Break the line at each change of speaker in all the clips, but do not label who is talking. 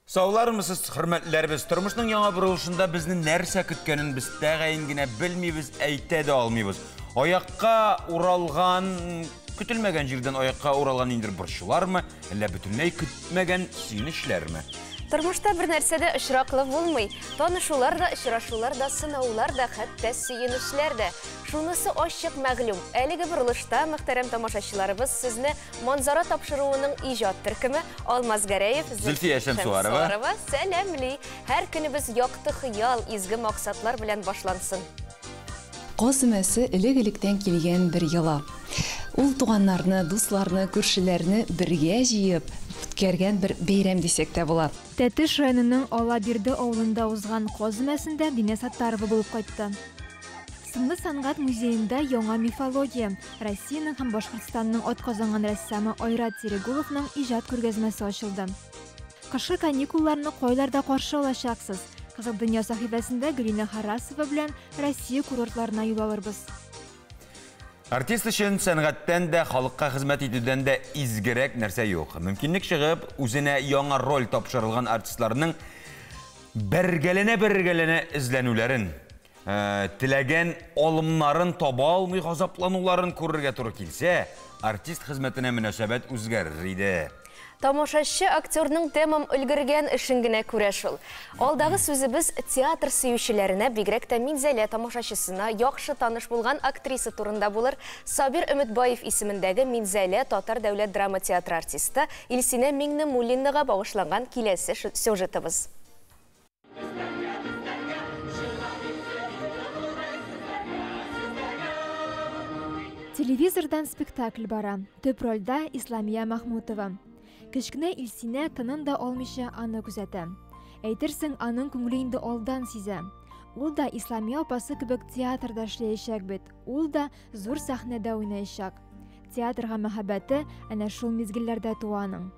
Саулармысыз, хөрмәтләребез. Тормышның яңа борылышында безне нәрсә көткәнен без тәгаен генә белмибез, әйтә дә алмыйбыз. Аякка уралган, көтелмәгән җирдән аякка уралган ниндидер борчулармы, әллә бөтенләй көтмәгән сөенечләрме?
Тормышта бер нәрсә дә очраклы булмый. Танышулар да, очрашулар да, сынаулар да, хәтта сөенечләр дә. Шунысы ачык мәгълүм. Әлеге борылышта, мөхтәрәм тамашачыларыбыз, сезне Манзара тапшыруының иҗат төркеме Алмаз Гәрәев,
Зөлфия Шәмсуарова
сәламли. Һәр көнебез якты хыял, изге максатлар белән башлансын.
Каз өмәсе элек-электән килгән бер йола. Ул туганнарны, дусларны, күршеләрне бергә җыеп үткәргән бер бәйрәм дисәк тә була.
Тәтеш районының Алабирде авылында узган каз өмәсендә Динә Саттарова булып кайтты. Сынлы сәнгать музеенда яңа мифология, Россиянең һәм Башкортстанның атказанган рәссамы Айрат Терегуловның иҗат күргәзмәсе ачылды. Кышкы каникулларны кайларда каршы алачаксыз? Кызык дөнья сәхифәсендә Гөлинә Харрасова белән Россия курортларына юл алырбыз.
Артист өчен сәнгатьтән дә, халыкка хезмәт итүдән дә изгерәк нәрсә юк. Мөмкинлек чыгып, үзенә яңа роль тапшырылган артистларның бәргәләнә-бәргәләнә эзләнүләрен, теләгән алымнарын таба алмый газаплануларын күрергә туры килсә, артист хезмәтенә мөнәсәбәт үзгәрер иде.
Тамашачы актерның тәмам өлгергән эшен генә күрә шул. Алдагы сүзебез театр сөючеләренә, бигрәк тә Минзәлә тамашачысына яхшы таныш булган актриса турында булыр. Сабир Өметбаев исемендәге Минзәлә татар дәүләт драма театры артисты Илсинә Миңнемуллинага багышланган киләсе сюжетыбыз.
Телевизордан спектакль бара. Төп рольдә Исламия Махмутова. Кечкенә Илсинә тынын да алмыйча аны күзәтә. Әйтерсең, аның күңеле инде алдан сизә. Ул да Исламия апасы кебек театрда эшләячәк бит. Ул да зур сәхнәдә уйнаячак. Театрга мәхәббәте әнә шул мизгелләрдә туа аның.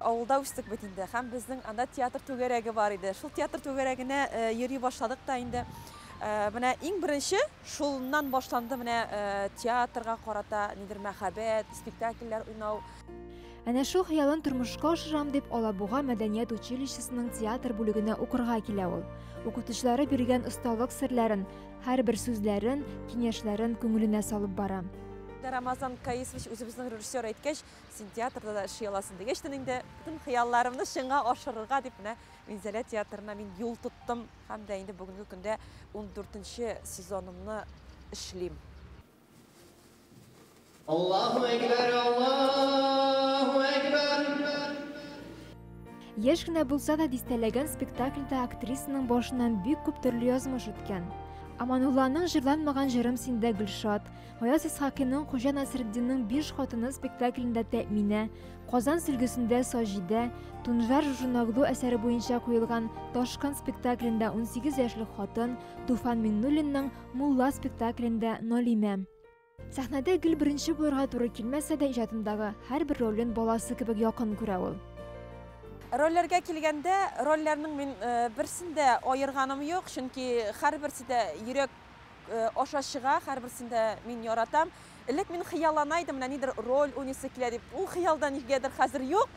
Авылда үстек бит инде, һәм безнең анда театр түгәрәге бар иде. Шул театр түгәрәгенә йөри башладык та инде. Менә иң беренче шулыннан башланды менә театрга карата нидер мәхәббәт, спектакльләр уйнау.
Әнә шул хыялын тормышка ашырам дип Алабуга мәдәният училищесының театр бүлегенә укырга килә ул. Укытучылары биргән осталык серләрен, һәрбер сүзләрен, киңәшләрен күңеленә салып бара.
Рамазан Каисович үзебезнең режиссер әйткәч, син театрда да эшли аласың дигәч, инде бөтен хыялларымны чынга ашырырга дип менә Минзәлә театрына мин юл тоттым һәм дә инде бүгенге көндә 14нче сезонымны эшлим.
Аллаһу әкбәр, Аллаһу әкбәр.
Яшь кенә булса да, дистәләгән спектакльдә актрисаның башыннан бик күп төрле язмыш үткән. Аманулланың Җырланмаган җырым синдә Гөлшат, Гаяз Исхакыйның Хуҗа Насретдинның биш хатыны спектаклендә Тәэминә, Казан сөлгесендә Саҗидә, Тунжар Жужунаглу әсәре буенча куелган Ташкын спектаклендә 18 яшьлек хатын, Туфан Миңнуллинның Мулла спектаклендә Нолимә. Сәхнәдә гел беренче булырга туры килмәсә дә, иҗатындагы һәрбер ролен баласы кебек якын күрә ул.
Рольләргә килгәндә, рольләрнең мин берсен дә аерганым юк, чөнки һәрберсе дә йөрәк аша чыга, һәрберсен дә мин яратам. Элек мин хыяллана идем, менә нидер роль уйныйсы килә дип. Ул хыялда нигәдер хәзер юк.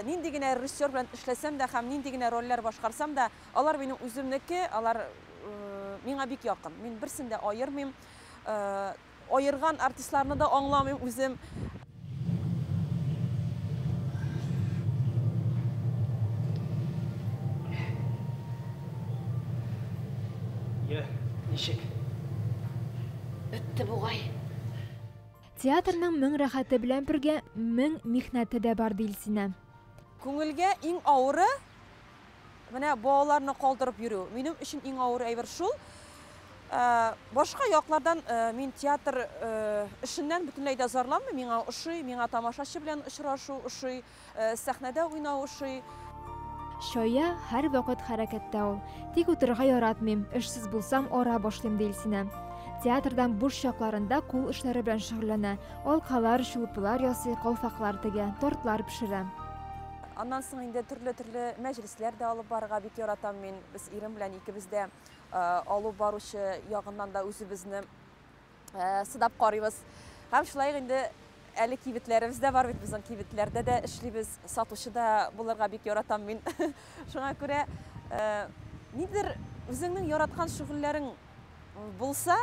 Нинди генә режиссер белән эшләсәм дә һәм нинди генә рольләр башкарсам да, алар минем үземнеке, алар миңа бик якын. Мин берсен дә аермыйм. Аерган артистларны да аңламыйм үзем.
Йә, ничек?
Бетте бугай.
Театрның мең рәхәте белән бергә мең михнәте дә бар, ди Илсинә.
Күңелгә иң авыры менә балаларны калдырып йөрү. Минем өчен иң авыр әйбер шул. Башка яклардан мин театр эшеннән бөтенләй дә зарланмыйм. Миңа ошый, миңа тамашачы белән очрашу ошый, сәхнәдә уйнау ошый.
Чая һәрвакыт хәрәкәттә ул. Тик утырырга яратмыйм, эшсез булсам ара башлыйм, ди Илсинә. Театрдан буш чакларында кул эшләре белән шөгыльләнә, алкалар, чулпылар ясый, калфаклар тегә, тортлар пешерә.
Аннан соң инде төрле-төрле мәҗлесләр дә алып барырга бик яратам мин. Без ирем белән икебез дә алып баручы ягыннан да үзебезне сынап карыйбыз. Һәм шулай ук инде әле кибетләребез дә бар бит, безнең кибетләрдә дә эшлибез. Сатучы да булырга бик яратам мин. Шуңа күрә нидер үзеңнең яраткан шөгыльләрең булса,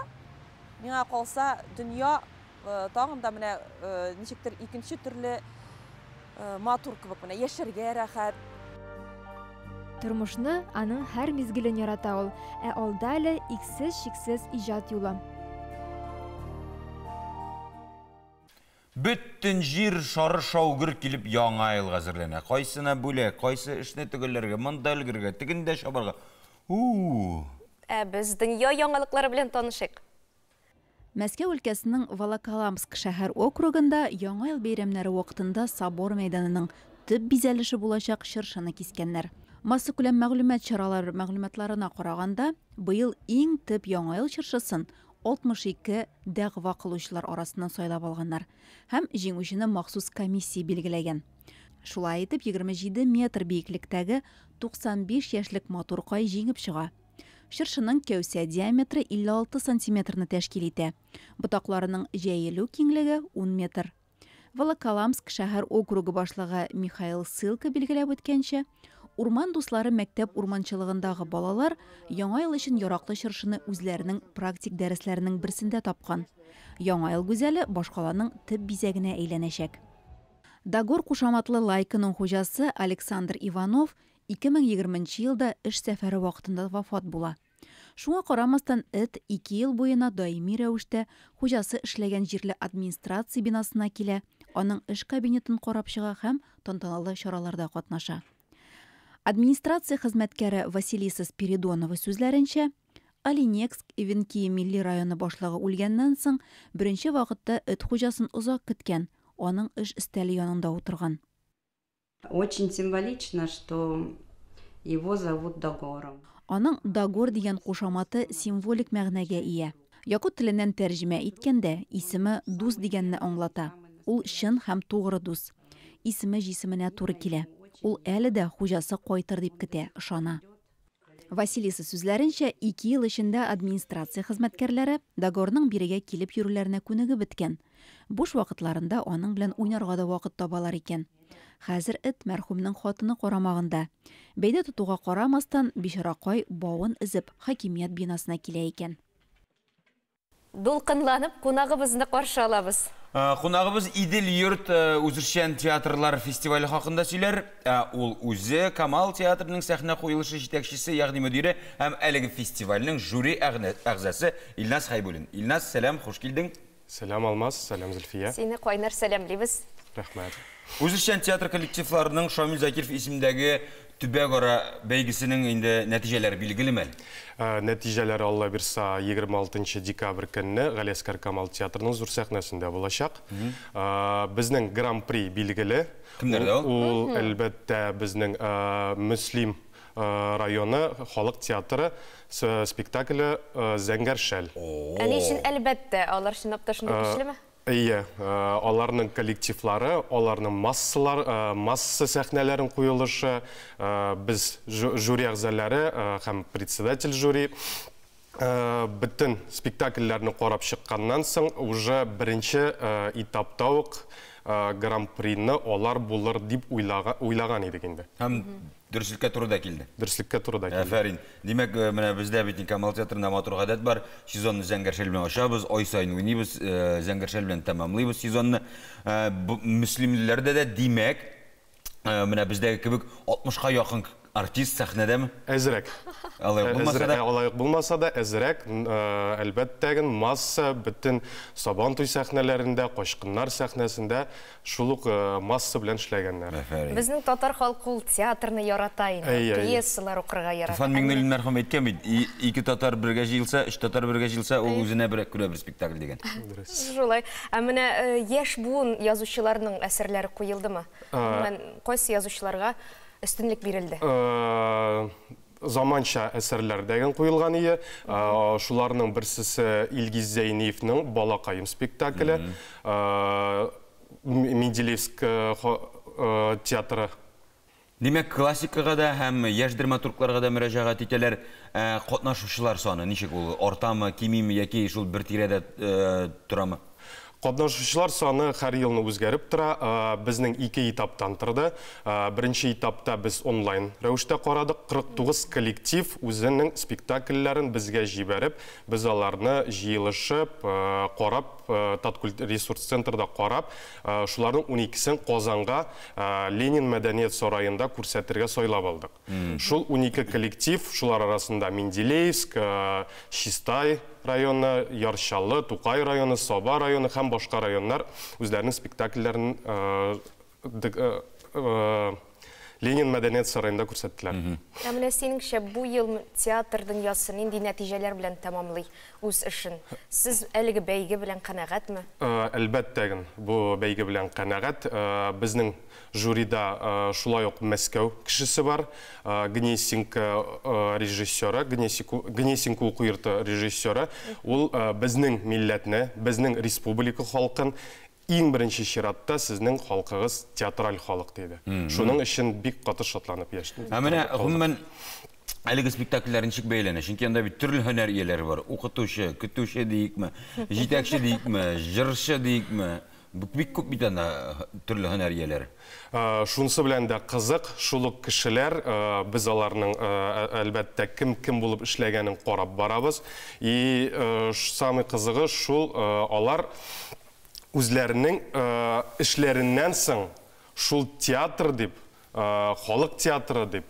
миңа калса, дөнья тагын да менә ничектер икенче төрле матур кебек, менә яшәргә рәхәт.
Тормышны, аның һәр мизгелен ярата ул, ә алда әле иксез-чиксез иҗат юлы.
Бөтен җир шары шау-гөр килеп яңа елга әзерләнә. Кайсына бүләк, кайсы эшне төгәлләргә, монда өлгерергә, тегендә чабарга. У-у-у!
Ә без дөнья яңалыклары белән танышыйк.
Мәскәү өлкәсенең Волоколамск шәһәр округында Яңа ел бәйрәмнәре вакытында собор мәйданының төп бизәлеше булачак чыршыны кискәннәр. Массакүләм мәгълүмат чаралары мәгълүматларына караганда, быел иң төп Яңа ел чыршысын 62 дәгъва кылучылар арасыннан сайлап алганнар һәм җиңүчене махсус комиссия билгеләгән. Шулай итеп, 27 метр биеклектәге 95 яшьлек матуркай җиңеп чыга. Чыршының кәүсә диаметры 56 сантиметрны тәшкил итә. Ботакларының җәелү киңлеге 10 метр. Волоколамск шәһәр округы башлыгы Михаил Сылко билгеләп үткәнчә, Урман дуслары мәктәп урманчылыгындагы балалар Яңа ел өчен яраклы чыршыны үзләренең практик дәресләренең берсендә тапкан. Яңа ел гүзәле башкаланың төп бизәгенә әйләнәчәк. Дагор кушаматлы лайканың хуҗасы Александр Иванов 2020 нче елда эш сәфәре вакытында вафат була. Шуңа карамастан, эт ике ел буена даими рәвештә хуҗасы эшләгән җирле администрация бинасына килә, аның эш кабинетын карап чыга һәм тантаналы чараларда катнаша. Администрация хезмәткәре Василиса Спиридонова сүзләренчә, Оленекск Эвенкия милли районы башлыгы үлгәннән соң беренче вакытта эт хуҗасын озак көткән, аның эш өстәле янында утырган.
Очень символично, что его зовут Дагором.
Аның Дагор дигән кушаматы символик мәгънәгә ия. Якут теленнән тәрҗемә иткәндә, исеме дус дигәнне аңлата. Ул чын һәм тугры дус. Исеме җисеменә туры килә. Ул әле дә хуҗасы кайтыр дип көтә, ышана. Василиса сүзләренчә, ике ел эчендә администрация хезмәткәрләре Дагорның бирегә килеп йөрүләренә күнегеп беткән. Буш вакытларында аның белән уйнарга да вакыт табалар икән. Хәзер эт мәрхүмнең хатыны карамагында. Бәйдә тотуга карамастан, бичаракай бавын өзеп, хакимият бинасына килә икән.
Дулкынланып кунагыбызны каршы алабыз.
Кунагыбыз Идел йорт үзешчән театрлар фестивале хакында сөйләр. Ә ул үзе Камал театрының сәхнә куелышы җитәкчесе, ягъни мөдире һәм әлеге фестивальнең жюри әгъзасы Илназ Хәйбуллин. Илназ, сәлам, хуш килдең.
Сәлам, Алмаз, сәлам, Зөлфия.
Сине кайнар сәламлибез.
Рәхмәт.
Үзешчән театр коллективларының Шамил Закиров исемендәге төбәкара бәйгесенең инде нәтиҗәләре билгелеме әле?
Нәтиҗәләре, Алла бирса, 26 декабрь көнне Галиәсгар Камал театрының зур сәхнәсендә булачак. Безнең Гран-при билгеле.
Кемнәрдә ул?
Ул, әлбәттә, безнең Мөслим районы халык театры спектакле Зәңгәр шәл.
Ә ни өчен әлбәттә? Алар чынлап та шундый көчлеме?
Әйе, аларның коллективлары, аларның массалар, масса сәхнәләрен куелышы, без жюри әгъзалары һәм председатель жюри бөтен спектакльләрне карап чыкканнан соң, уже беренче этапта ук гран-прины алар булыр дип уйлаган идек инде.
Һәм Дөреслеккә туры да килде.
Дөреслеккә туры да килде.
Афәрин. Димәк, э, менә бездә бит Камал театрында матур гадәт бар. Сезонны Зәңгәр шәл белән ачабыз, ай саен уйныйбыз, э, Зәңгәр шәл белән тәмамлыйбыз сезонны. Э, мөслимлеләрдә дә, димәк, менә бездәге кебек 60-ка якын артист сәхнәдәме?
Әзрәк.
Алай ук булмаса да.
Алай ук булмаса да, әзрәк, әлбәттә, масса бөтен Сабантуй сәхнәләрендә, Качкыннар сәхнәсендә Шул ук масса белән эшләгәннәр.
Афәрин.
Безнең татар халкы ул театрны ярата инде,
Әйе, әйе.
пьесалар укырга ярата.
Туфан Миңнуллин мәрхүм әйткән бит, ике татар бергә җыелса, өч татар бергә җыелса, ул үзенә бер күрә бер спектакль дигән.
Дөрес.
Шулай. Ә менә яшь буын язучыларының әсәрләре куелдымы? Гомумән, кайсы язучыларга өстенлек бирелде?
Заманча әсәрләр дәген куелган ие. Шуларның берсесе Илгиз Зәйниевның Балакаем спектакле. Менделеевск театры.
Димәк, классикага да һәм яшь драматургларга да мөрәҗәгать итәләр. Катнашучылар саны ничек ул? Артамы, кимиме яки шул бер тирәдә торамы?
Катнашучылар саны һәр елны үзгәреп тора. Безнең ике этаптан торды. Беренче этапта без онлайн рәвештә карадык. 49 коллектив үзенең спектакльләрен безгә җибәреп, без аларны җыелышып, карап, Таткульт ресурс центрда карап, шуларның 12-сен Казанга Ленин мәдәният сараенда күрсәтергә сайлап алдык. Шул 12 коллектив, шулар арасында Менделеевск, Чистай районы, Яр Чаллы, Тукай районы, Саба районы һәм башка районнар үзләренең спектакльләрен Ленин мәдәният сараенда күрсәттеләр.
Ә менә синеңчә, бу ел театр дөньясы нинди нәтиҗәләр белән тәмамлый үз эшен? Сез әлеге бәйге белән канәгатьме?
Әлбәттә, бу бәйге белән канәгать. Безнең жюрида шулай ук Мәскәү кешесе бар, Гнесинка режиссеры, Гнесинка уку йорты режиссеры. Ул безнең милләтне, безнең республика халкын иң беренче чиратта сезнең халкыгыз театраль халык диде. Шуның өчен бик каты шатланып яшьтем.
Ә менә гомумән әлеге спектакльләр ничек бәяләнә? Чөнки анда бит төрле һөнәр ияләре бар. Укытучы, көтүче диикме, җитәкче диикме, җырчы диикме? Бик күп бит анда төрле һөнәр ияләре.
Шунысы белән дә кызык, шул ук кешеләр, без аларның әлбәттә кем кем булып эшләгәнен карап барабыз. И самый кызыгы шул, алар үзләренең эшләреннән соң шул театр дип, халык театры дип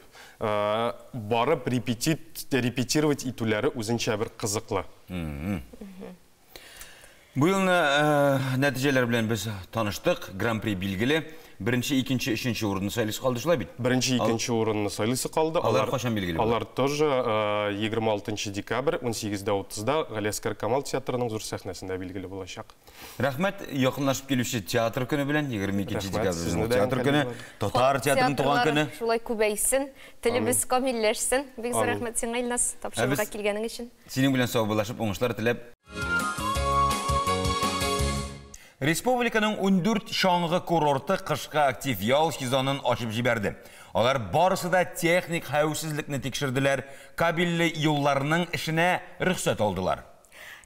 барып репетировать итүләре үзенчә бер кызыклы.
Бу елны нәтиҗәләр белән без таныштык. Гран-при билгеле. Беренче, икенче, өченче урынны сайлыйсы калды, шулай бит?
Беренче, икенче урынны сайлыйсы калды.
Алар кайчан билгеле була?
Алар тоже 26 декабрь 18:30-да Галиәсгар Камал театрының зур сәхнәсендә билгеле булачак.
Рәхмәт, якынлашып килүче театр көне белән, 22 декабрь театр көне, татар театрының туган көне.
Шулай күбәйсен, телебез камилләшсен. Бик зур рәхмәт сиңа, Илназ, тапшыруга килгәнең өчен.
Синең белән саубуллашып, уңышлар теләп. Республиканың 14 чаңгы курорты кышкы актив ял сезонын ачып җибәрде. Алар барысы да техник хәвефсезлекне тикшерделәр, кабельле юлларның эшенә рөхсәт алдылар.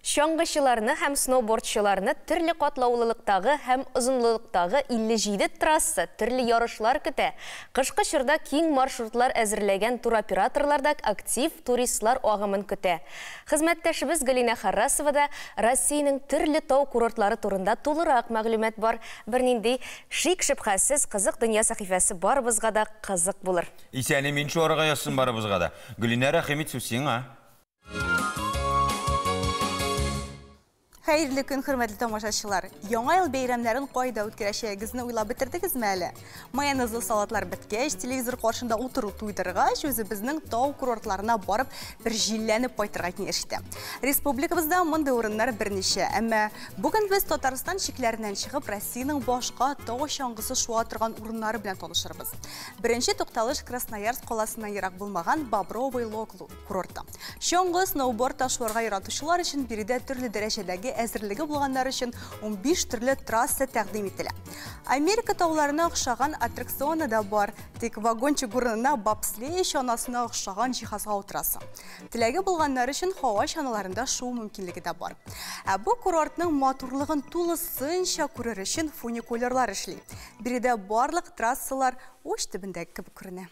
Чаңгычыларны һәм сноубордчыларны төрле катлаулылыктагы һәм озынлыктагы 57 трасса, төрле ярышлар көтә. Кышкы чорда киң маршрутлар әзерләгән туроператорлар да актив туристлар агымын көтә. Хезмәттәшебез Галина Харрасова да Россиянең төрле тау курортлары турында тулырак мәгълүмат бар. Бернинди шик-шөбһәсез кызык дөнья сәхифәсе барыбызга да кызык булыр.
Исән-имин шуарга язсын барыбызга да. Гөлинә, рәхим ит, сүз сиңа.
Хәерле көн, хөрмәтле тамашачылар. Яңа ел бәйрәмнәрен кайда үткәрәчәгегезне уйлап бетердегезме әле? Майонезлы салатлар беткәч, телевизор каршында утыру туйдыргач, үзебезнең тау курортларына барып бер җилләнеп кайтырга киңәш итә. Республикабызда мондый урыннар берничә, әмма бүген без Татарстан чикләреннән чыгып, Россиянең башка тау чаңгысы шуа торган урыннары белән танышырбыз. Беренче тукталыш Красноярск каласыннан ерак булмаган Бобровый Лог курорты. Чаңгы, сноуборд шуарга яратучылар өчен биредә төрле дәрәҗәдәге әзерлеге булганнар өчен 15 төрле трасса тәкъдим ителә. Америка тауларына охшаган аттракционы да бар, тик вагончик урынына бобслей чанасына охшаган җиһазга утырасың. Теләге булганнар өчен һава чаналарында шуу мөмкинлеге дә бар. Ә бу курортның матурлыгын тулысынча күрер өчен фуникулерлар эшли. Биредә барлык трассалар уч төбендәге кебек күренә.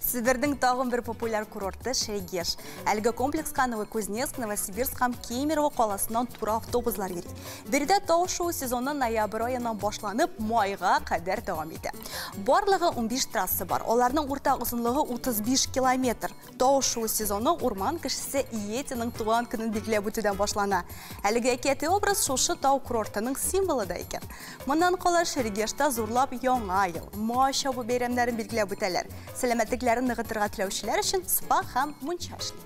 Себернең тагын бер популяр курорты Шерегеш. Әлеге комплекска Новокузнецк, Новосибирск һәм Кемерово каласыннан туры автобуслар йөри. Биредә тау шуу сезоны ноябрь аеннан башланып, майга кадәр дәвам итә. Барлыгы 15 трасса бар. Аларның урта озынлыгы 35 километр. Тау шуу сезоны урман кешесе Йетиның туган көнен билгеләп үтүдән башлана. Әлеге әкияти образ шушы тау курортының символы да икән. Моннан кала Шерегешта зурлап Яңа ел, Май чабу бәйрәмнәрен билгеләп үтәләр. Сәламәтлекләрен ныгытырга теләүчеләр өчен спа һәм мунча эшли.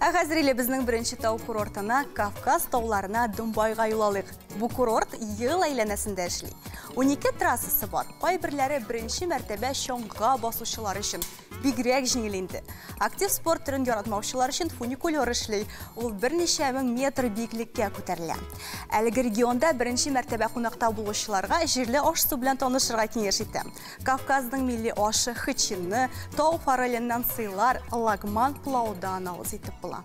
Ә хәзер илебезнең беренче тау курортына, Кавказ тауларына Домбайга юл алыйк. Бу курорт ел әйләнәсендә эшли. 12 трассасы бар. Кайберләре беренче мәртәбә чаңга басучылар өчен бигрәк җиңел инде. Актив спорт төрен яратмаучылар өчен фуникулер эшли. Ул берничә мең метр биеклеккә күтәрелә. Әлеге регионда беренче мәртәбә кунакта булучыларга җирле аш-су белән танышырга киңәш итәм. Кавказның милли ашы хычинны, тау фореленнән сыйлар, лагман пылаудан авыз итеп була.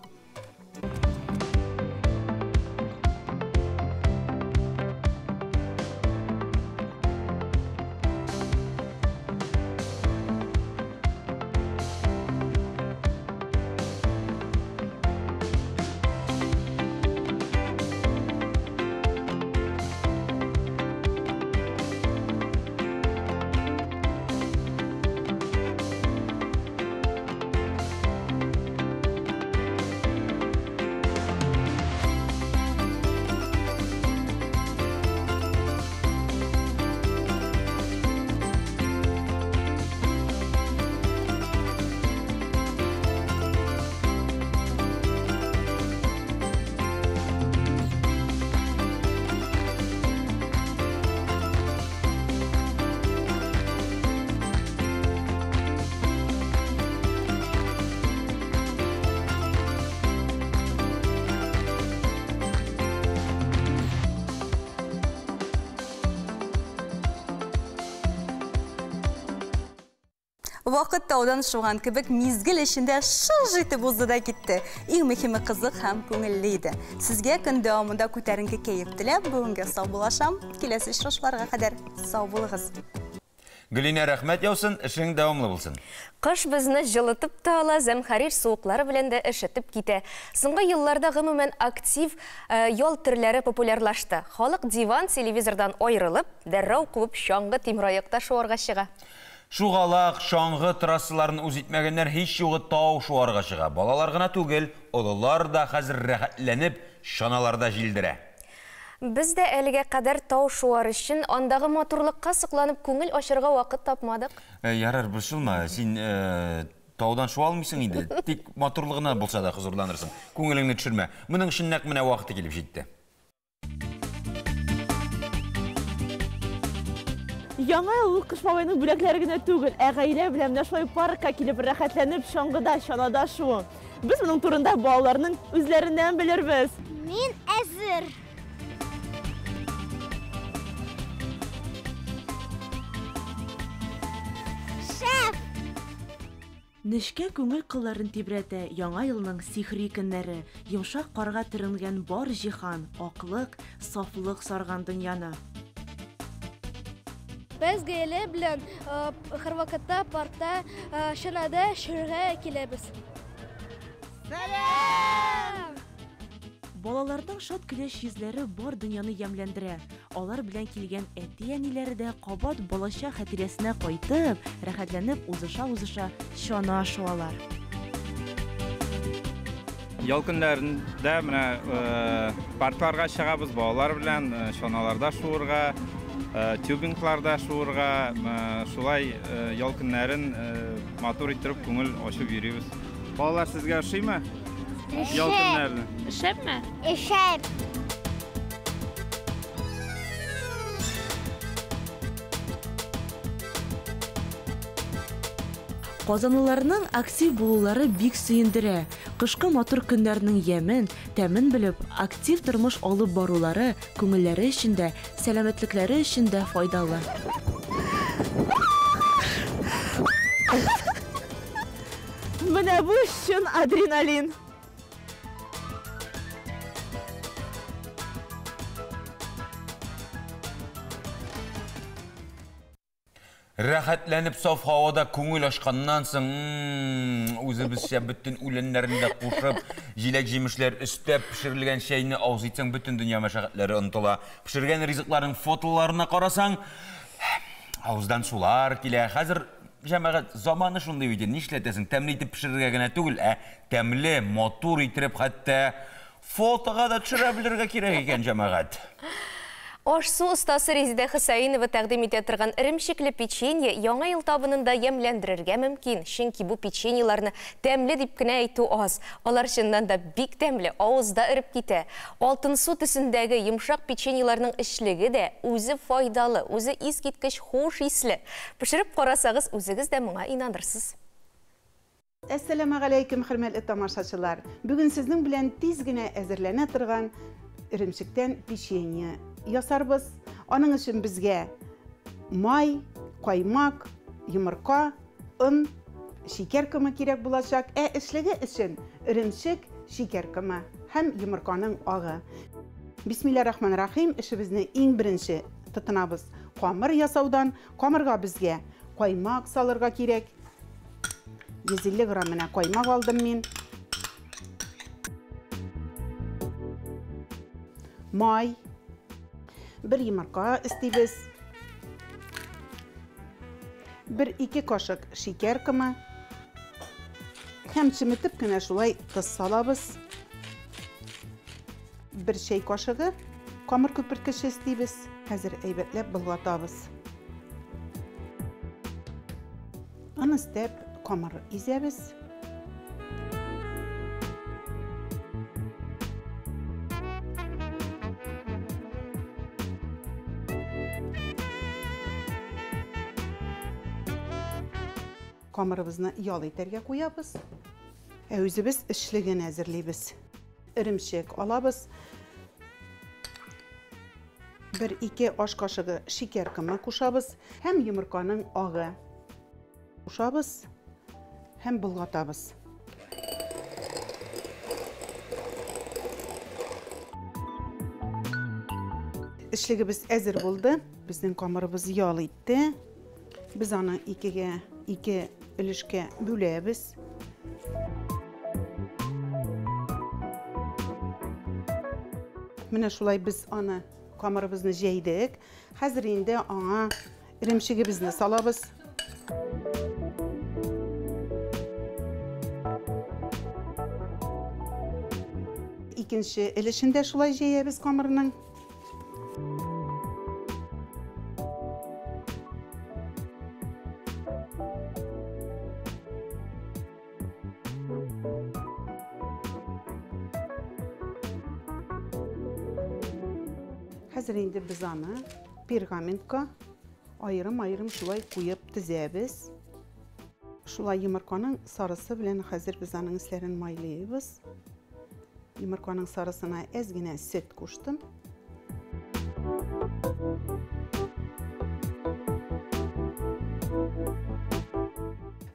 Вакыт таудан шуган кебек мизгел эчендә шыж итеп узды да китте. Иң мөһиме кызык һәм күңелле иде. Сезгә көн дәвамында күтәренке кәеф теләп, бүгенгә саубуллашам. Киләсе очрашуларга кадәр сау булыгыз.
Гөлинә, рәхмәт яусын, эшең дәвамлы булсын.
Кыш безне җылытып та ала, зәмхәрир суыклары белән дә өшетеп китә. Соңгы елларда гомумән актив ял төрләре популярлашты. Халык диван, телевизордан аерылып, дәррәү кубып чаңгы тимераякта шуарга чыга.
Шугалак, чаңгы трассаларын үз итмәгәннәр һич югы тау шуарга чыга. Балалар гына түгел, олылар да хәзер рәхәтләнеп чаналарда җилдерә.
Без дә әлегә кадәр тау шуар өчен андагы матурлыкка сокланып күңел ачырга вакыт тапмадык.
Ярар, борчылма, син таудан шуа алмыйсың инде. Тик матурлыгына булса да хозурланырсың. Күңелеңне төшермә. Моның өчен нәкъ менә вакыты килеп җитте.
Яңа ел ул Кыш бабайның бүләкләре генә түгел, ә гаилә белән менә шулай паркка килеп рәхәтләнеп чаңгыда, чанада шуу. Без моның турында балаларның үзләреннән белербез.
Мин әзер. Шеф! Нечкә күңел кылларын тибрәтә Яңа елның сихри көннәре, йомшак карга төренгән бар җиһан, аклык, сафлык сарган дөньяны.
Без гаилә белән һәрвакытта паркта чанада шуырга киләбез.
Сәлам! Балаларның шат көләч йөзләре бар дөньяны ямьләндерә. Алар белән килгән әти-әниләре дә кабат балачак хатирәсенә кайтып, рәхәтләнеп узыша-узыша чана шуалар.
Ял көннәрендә менә паркларга чыгабыз балалар белән, чаналарда шуырга, тюбингларда шуырга, шулай ял көннәрен матур иттереп күңел ачып йөрибез. Балалар, сезгә ошыймы? Ял көннәрен.
Шәпме? Шәп.
Казанлыларның актив булулары бик сөендерә. Кышкы матур көннәрнең ямен, тәмен белеп, актив тормыш алып барулары күңелләре өчен дә, сәламәтлекләре өчен дә файдалы.
Менә бу чын адреналин.
Рәхәтләнеп саф һавада күңел ачканнан соң, үзебезчә бөтен үләннәрне дә кушып, җиләк-җимешләр өстәп пешерелгән чәйне авыз итсәң, бөтен дөнья мәшәкатьләре онытыла. Пешергән ризыкларның фотоларына карасаң, авыздан сулар килә. Хәзер, җәмәгать, заманы шундый бит инде, нишләтәсең? Тәмле итеп пешерергә генә түгел, ә тәмле, матур итеп хәтта фотога да төшерә белергә кирәк икән, җәмәгать.
Аш-су остасы Резидә Хөсәенова тәкъдим итә торган эремчекле печенье Яңа ел табынында ямьләндерергә мөмкин, чөнки бу печеньеларны тәмле дип кенә әйтү аз. Алар чыннан да бик тәмле, авызда эреп китә. Алтынсу төсендәге йомшак печеньеларның эчлеге дә үзе файдалы, үзе искиткеч хуш исле. Пешереп карасагыз, үзегез дә моңа инанырсыз.
Әссәламегаләйкүм, хөрмәтле тамашачылар. Бүген сезнең белән тиз генә әзерләнә торган эремчектән печенье ясарбыз. Аның өчен безгә май, каймак, йомырка, он, шикәр комы кирәк булачак. Ә эчлеге өчен эремчек, шикәр комы һәм йомырканың агы. Бисмиллаһир-рахманир-рахим. Эшебезне иң беренче тотынабыз камыр ясаудан. Камырга безгә каймак салырга кирәк. 150 грамм менә каймак алдым мин. Май, бер йомырка өстибез. 1-2 кашык шикәр комы. Һәм чеметеп кенә шулай тоз салабыз. 1 чәй кашыгы камыр күперткече өстибез. Хәзер әйбәтләп болгатабыз. Он өстәп камыр изәбез. Камырыбызны ял итәргә куябыз. Ә үзебез эчлеген әзерлибез. Эремчек алабыз. 1-2 аш кашыгы шикәр комы кушабыз һәм йомырканың агы кушабыз һәм болгатабыз. Эчлегебез әзер булды. Безнең камырыбыз ял итте. Без аны ике өлешкә бүләбез. Менә шулай без аны камырыбызны җәйдек. Хәзер инде аңа эремчегебезне салабыз. Икенче өлешен дә шулай җәябез камырның. Хәзер инде без аны пергаментка айрым-айрым шулай куеп тезәбез. Шулай йомырканың сарысы белән хәзер без аның өсләрен майлыйбыз. Йомырканың сарысына әз генә сөт куштым.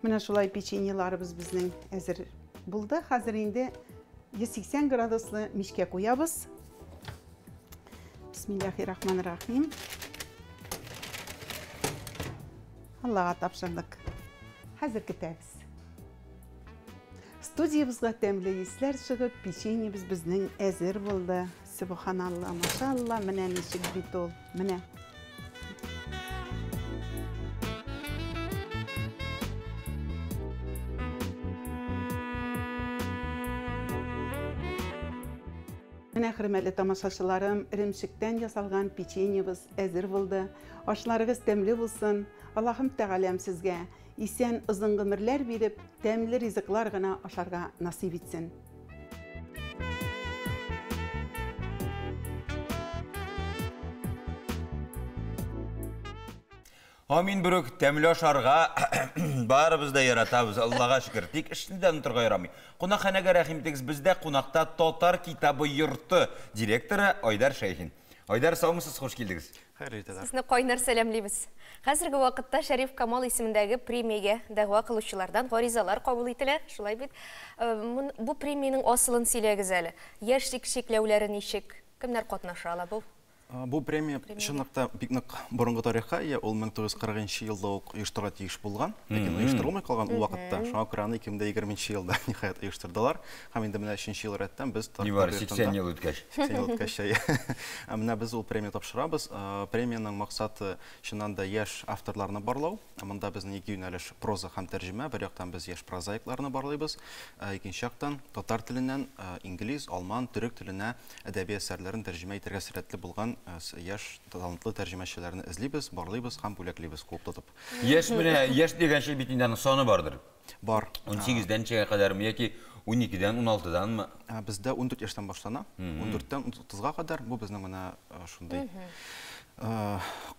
Менә шулай печеньеларыбыз безнең әзер булды. Хәзер инде 180 градуслы мичкә куябыз. Бисмиллахи-рахмани-рахим. Аллага тапшырдык. Хәзер көтәбез. Студиябызга тәмле исләр чыгып, печеньебез безнең әзер булды. Субханалла, машалла, менә ничек бит ул. Менә. Менә, хөрмәтле тамашачыларым, эремчектән ясалган печеньебыз әзер булды. Ашларыгыз тәмле булсын. Аллаһым Тәгаләм сезгә исән озын гомерләр биреп, тәмле ризыклар гына ашарга насыйп итсен.
Амин, берүк, тәмле ашарга барыбыз да яратабыз, Аллага шөкер. Тик эшне дә онытырга ярамый. Кунакханәгә рәхим итегез, бездә кунакта Татар китабы йорты директоры Айдар Шәйхин. Айдар, саумысыз, хуш килдегез.
Хәерле иртәләр.
Сезне кайнар сәламлибез. Хәзерге вакытта Шәриф Камал исемендәге премиягә дәгъва кылучылардан гаризалар кабул ителә, шулай бит? Бу премиянең асылын сөйләгез әле. Яшьлек чикләүләре ничек? Кемнәр катнаша ала бу?
Бу премия чынлыкта бик нык борынгы тарихка ия. Ул 1940 елда ук оештырырга тиеш булган, ләкин оештырылмый калган ул вакытта. Шуңа күрә аны 2020 елда ниһаять оештырдылар. Һәм инде менә өченче ел рәттән без
Нибары 80 ел үткәч.
80 ел үткәч, әйе. Ә менә без ул премия тапшырабыз. Премиянең максаты чыннан да яшь авторларны барлау. Монда безнең ике юнәлеш: проза һәм тәрҗемә. Бер яктан без яшь прозаикларны барлыйбыз, икенче яктан татар теленнән инглиз, алман, төрек теленә әдәби әсәрләрен тәрҗемә итәргә сәләтле булган яшь талантлы тәрҗемәчеләрне эзлибез, барлыйбыз һәм бүләклибез куып тотып.
Яшь менә, яшь дигәнче бит инде аның саны бардыр.
Бар.
18-дән ничәгә кадәрме яки 12-дән, 16-данмы?
Бездә 14 яшьтән башлана. 14-тән 30-га кадәр. Бу безнең менә шундый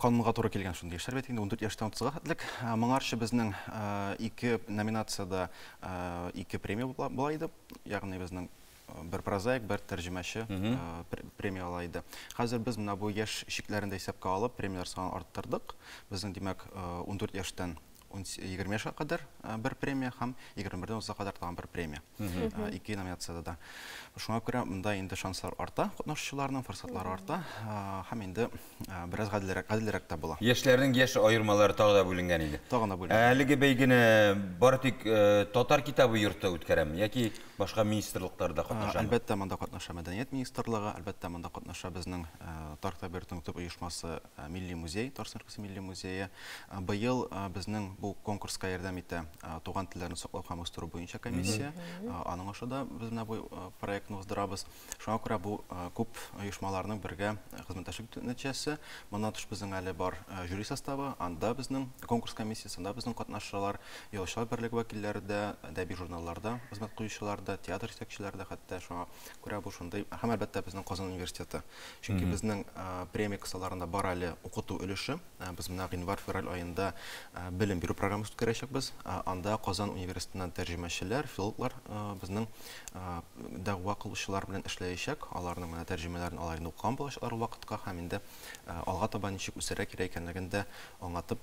канунга туры килгән шундый яшьләр бит инде 14 яшьтән 30-га хәтлек. Моңарчы безнең ике номинациядә ике премия була иде. Ягъни безнең бер прозаик, бер тәрҗемәче премия ала иде. Хәзер без менә бу яшь чикләрен дә исәпкә алып, премияләр санын арттырдык. Безнең, димәк, 14 яшьтән 20 яшькә кадәр бер премия һәм 21-дән 30-га кадәр тагын бер премия. Ике номинациядә дә. Шуңа күрә монда инде шанслар арта, катнашучыларның форсатлары арта һәм инде бераз гаделрәк, гаделрәк тә була.
Яшьләрнең яшь аермалары тагы да бүленгән инде.
Тагын да бүленгән.
Әлеге бәйгене бары тик Татар китабы йорты үткәрәме яки башка министрлыклар да катнашамы?
Әлбәттә, монда катнаша Мәдәният министрлыгы, әлбәттә, монда катнаша безнең Татар китабы йортының төп оешмасы Милли музей, Татарстан Республикасы Милли музее. Быел безнең бу конкурска ярдәм итә туган телләрне саклау һәм үстерү буенча комиссия. Аның аша да без менә бу проектны уздырабыз. Шуңа күрә бу күп оешмаларның бергә хезмәттәшлек нәтиҗәсе. Моннан тыш безнең әле бар жюри составы, анда безнең конкурс комиссиясе, анда безнең катнашчылар, Язучылар берлеге вәкилләре дә, әдәби журналларда хезмәт куючылар да, театр җитәкчеләре дә хәтта. Шуңа күрә бу шундый һәм әлбәттә безнең Казан университеты. Чөнки безнең премия кысаларында бар әле укыту өлеше. Без менә гыйнвар-февраль аенда белем бирү программасы үткәрәчәкбез. Анда Казан университетыннан тәрҗемәчеләр, филологлар безнең дәгъва кылучылар белән эшләячәк. Аларның менә тәрҗемәләрен алар инде укыган булачаклар ул вакытка һәм инде алга таба ничек үсәргә кирәк икәнлеген дә аңлатып,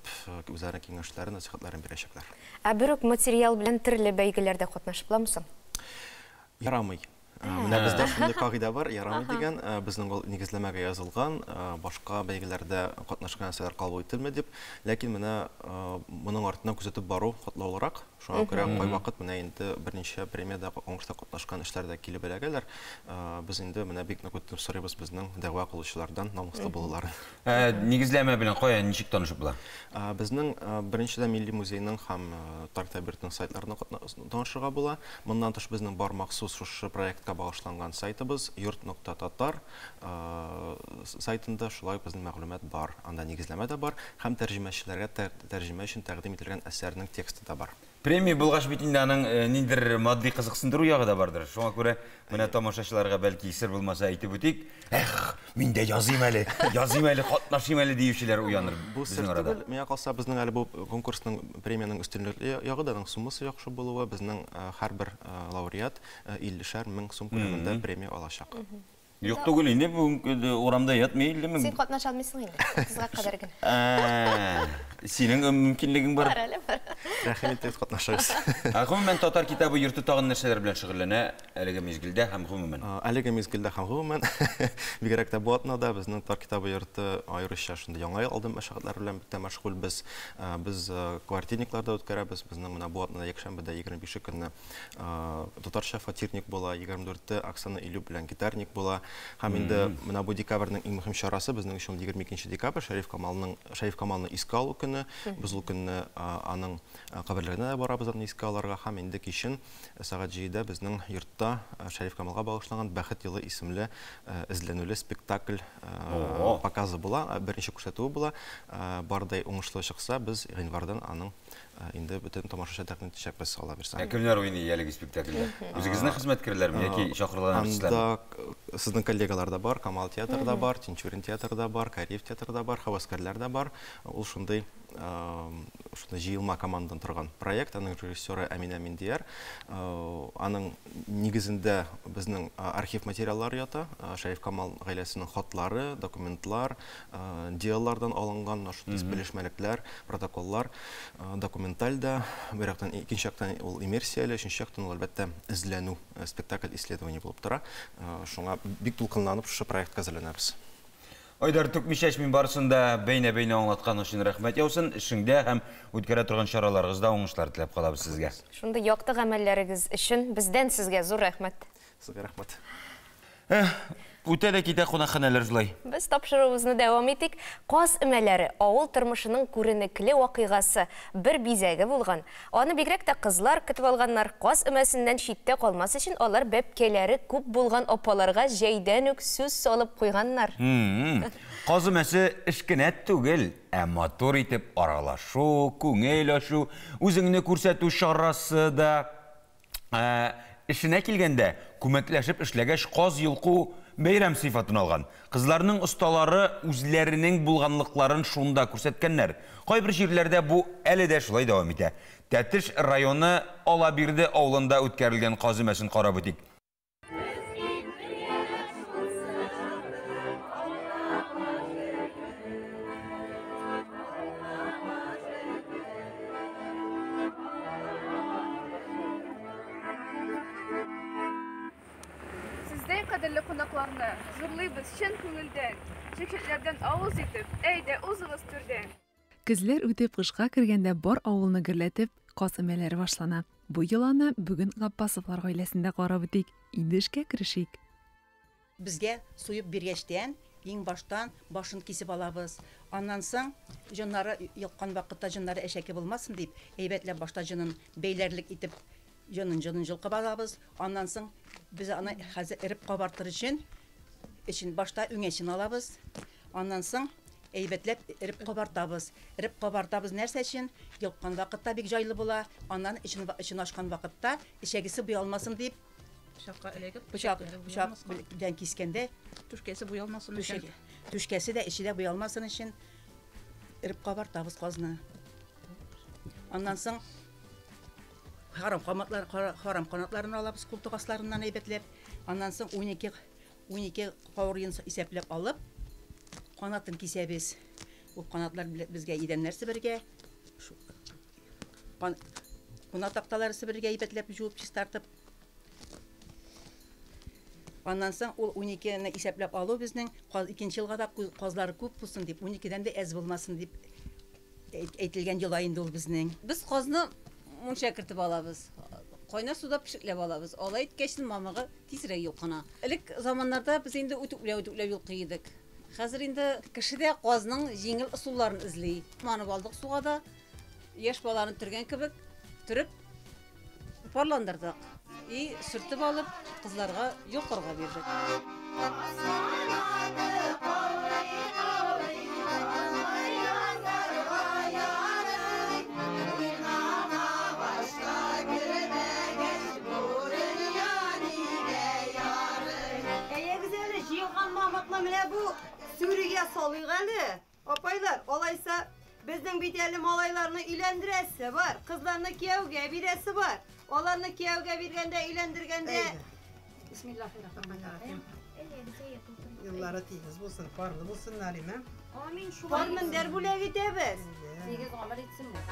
үзләренең киңәшләрен, нәсыйхәтләрен бирәчәкләр.
Ә бер үк материал белән төрле бәйгеләрдә катнашып буламы соң?
Ярамый. Менә бездә шундый кагыйдә бар, ярамый дигән, безнең ул нигезләмәгә язылган, башка бәйгеләрдә катнашкан әсәрләр кабул ителми дип. Ләкин менә моның артыннан күзәтеп бару катлаулырак. Шуңа күрә кайвакыт менә инде берничә премиядә, конкурста катнашкан эшләр дә килеп эләгәләр. Без инде менә бик нык үтенеп сорыйбыз безнең дәгъва кылучылардан намуслы булуларын.
Нигезләмә белән кая, ничек танышып була?
Безнең беренчедән Милли музейның һәм Татар әдәбиятының сайтларында танышырга була. Моннан тыш безнең бар махсус шушы проектка багышланган сайтыбыз йорт нокта татар сайтында шулай ук безнең мәгълүмат бар. Анда нигезләмә дә бар һәм тәрҗемәчеләргә тәрҗемә өчен тәкъдим ителгән әсәрнең тексты да бар.
Премия булгач бит инде аның ниндидер матди кызыксындыру ягы да бардыр. Шуңа күрә менә тамашачыларга бәлки сер булмаса әйтеп үтик. Эх, мин дә языйм әле, языйм әле, катнашыйм әле диючеләр уяныр
Бу сер
безнең арада.
түгел. Миңа калса, безнең әле бу конкурсның, премиянең өстенлекле ягы да, аның суммасы яхшы булуы, безнең һәрбер лауреат 50 мең сум күләмендә премия алачак.
Юк түгел инде, бүгенге урамда ятмый 50 мең.
Син катнаша алмыйсың инде, 30-га кадәр генә.
Синең мөмкинлегең бар.
Бар әле, бар.
Рәхим итегез, катнашыгыз.
Ә гомумән татар китабы йорты тагын нәрсәләр белән шөгыльләнә әлеге мизгелдә һәм гомумән?
Әлеге мизгелдә һәм гомумән, бигрәк тә бу атнада безнең татар китабы йорты аеруча шундый яңа ел алды мәшәкатьләре белән бик тә мәшгульбез. Без квартирниклар да үткәрәбез. Безнең менә бу атнада якшәмбедә 25 көнне татарча фатирник була, 24-те Оксана Илю белән гитарник була. Һәм инде менә бу декабрьнең иң мөһим чарасы безнең өчен 22 декабрь, Шәриф Камалның Шәриф Камалны искә алу көне. Без ул көнне аның каберлегенә дә барабыз аны искә алырга һәм инде кичен сәгать 7-дә безнең йортта Шәриф Камалга багышланган Бәхет елы исемле эзләнүле спектакль показы була, беренче күрсәтүе була. Бардай уңышлы чыкса, без гыйнвардан аның Инде бөтен тамашачы тәкъдим итәчәкбез, Алла бирсә.
Ә кемнәр уйный әлеге спектакльдә? Үзегезнең хезмәткәрләрме яки чакырылган артистлармы?
Анда сезнең коллегалар да бар, Камал театры да бар, Тинчурин театры да бар, Кариев театры да бар, һәвәскәрләр дә бар. Ул шундый шундый җыелма командадан торган проект, аның режиссеры Әминә Миндияр. Аның нигезендә безнең архив материаллары ята, Шәриф Камал гаиләсенең хатлары, документлар, делалардан алынган менә шундый белешмәлекләр, протоколлар. Документаль да, бер яктан, икенче яктан ул иммерсияле, өченче яктан ул, әлбәттә, эзләнү, спектакль исследование булып тора. Шуңа бик дулкынланып шушы проектка әзерләнәбез.
Айдар, түкми-чәчми барысын да бәйнә-бәйнә аңлаткан өчен рәхмәт яусын. Эшеңдә һәм үткәрә торган чараларыгызда уңышлар теләп калабыз сезгә.
Шундый якты гамәлләрегез өчен бездән сезгә зур рәхмәт.
Сезгә рәхмәт.
Эх, үтә дә китә кунакханәләр шулай.
Без тапшыруыбызны дәвам итик. Каз өмәләре, авыл тормышының күренекле вакыйгасы, бер бизәге булган. Аны бигрәк тә кызлар көтеп алганнар. Каз өмәсеннән читтә калмас өчен алар бәбкәләре күп булган апаларга җәйдән үк сүз салып куйганнар.
Каз өмәсе эш кенә түгел, ә матур итеп аралашу, күңел ачу, үзеңне күрсәтү чарасы да. Ә, эшенә килгәндә, күмәкләшеп эшләгәч, каз йолку бәйрәм сыйфатын алган. Кызларның осталары үзләренең булганлыкларын шунда күрсәткәннәр. Кайбер җирләрдә бу әле дә шулай дәвам итә. Тәтеш районы Алабирде авылында үткәрелгән каз өмәсен карап үтик.
Сездәй кадерле кунакларны зурлыйбыз чын күңелдән. Чәчәкләрдән авыз итеп, әйдә, узыгыз түрдән.
Көзләр үтеп, кышка кергәндә бар авылны гөрләтеп, каз өмәләре башлана. Бу йоланы бүген Габбасовлар гаиләсендә карап үтик. Инде эшкә керешик.
Безгә суеп биргәчтән, иң баштан башын кисеп алабыз. Аннан соң, җоннары йолккан вакытта җоннары әшәке булмасын дип, әйбәтләп башта җонын бәйләрлек итеп җонын җонын җолкып алабыз. Аннан соң без аны хәзер эреп кабартыр өчен эчен башта үңәчен алабыз. Аннан соң әйбәтләп эреп кабартабыз. Эреп кабартабыз нәрсә өчен? Йолккан вакытта бик җайлы була. Аннан эчен, эчен ачкан вакытта эчәгесе буялмасын дип,
Пычакка эләгеп,
пычак, пычак белән кискәндә
түшкәсе буялмасын өчен.
Түшкәсе дә, эче дә буялмасын өчен эреп кабартабыз казны. Аннан соң харам канатлар, харам канатларын алабыз култык асларыннан әйбәтләп. Аннан соң 12 12 каурыен исәпләп алып, канатын кисәбез. Ул канатлар безгә идәннәр себергә, куна такталары себергә әйбәтләп жуып, чистартып. Аннан соң ул 12-не исәпләп алу безнең икенче елга да казлары күп булсын дип, 12-дән дә әз булмасын дип әйтелгән йола инде ул безнең.
Без казны мунча кертеп алабыз. Кайнар суда пешекләп алабыз. Алай иткәч, мамыгы тизрәк йолкына. Элек заманнарда без инде үтүкләп-үтүкләп йолкый идек. Хәзер инде кеше дә казның җиңел ысулларын эзли. Манып алдык суга да, яшь баланы төргән кебек төреп парландырдык. И сөртеп алып, кызларга йолкырга бирдек.
Әйдәгез әле, җыелган мамыкны менә бу сүрегә салыйк әле. Апайлар, алайса, безнең бит әле малайларны өйләндерәсе бар, кызларны кияүгә бирәсе бар. Аларны кияүгә биргәндә, өйләндергәндә
Бисмиллахиррахманиррахим. Еллары тигез булсын, парлы булсын, Налимә.
Амин, шулай. Пар мендәр бүләк итәбез.
Тигез гомер итсеннәр.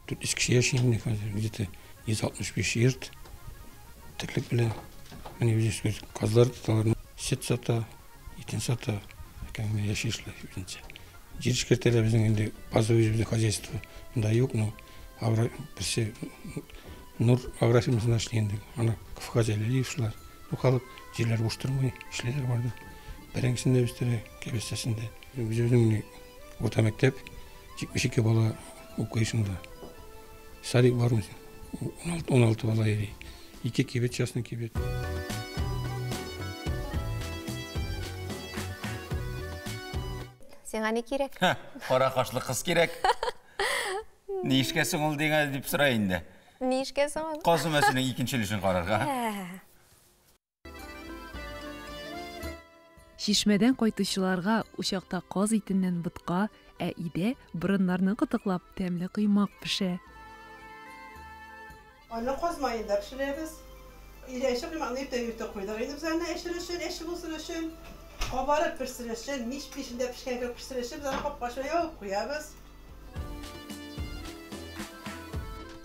400 кеше яши инде хәзер, где-то 165 йорт терлек белән. Менә үзебез казлар тоталар, сөт сата, итен сата, әкрен генә яши шулай үзенчә. Җир эшкәртәләр безнең инде базовый үзебезнең хозяйство монда юк, но агро берсе Нур агрофирмасында эшли инде. Аны КФХ Җәлилиев шулар. Бу халык җирләр буш тормый, эшлиләр бар да. Бәрәңгесен дә үстерә, кәбестәсен дә. Үзебезнең урта мәктәп 72 бала укый шунда. Садик бар 16, 16 бала йөри. Ике кибет, частный кибет.
Сиңа ни кирәк?
Кара кашлы кыз кирәк. Ни эшкә соң ул дигән дип сора инде.
Ни эшкә соң ул?
Каз өмәсенең икенче өлешен карарга.
Чишмәдән кайтучыларга учакта каз итеннән ботка, ә өйдә борыннарны кытыклап тәмле коймак пешә.
Аны каз маенда пешерәбез. Өйдә әче коймакны иртә иртә куйдык инде без аны әчер өчен, әче булсын өчен, кабарып пешсен өчен, мич печендә пешкән кебек пешсен өчен без аны капкач белән ябып куябыз.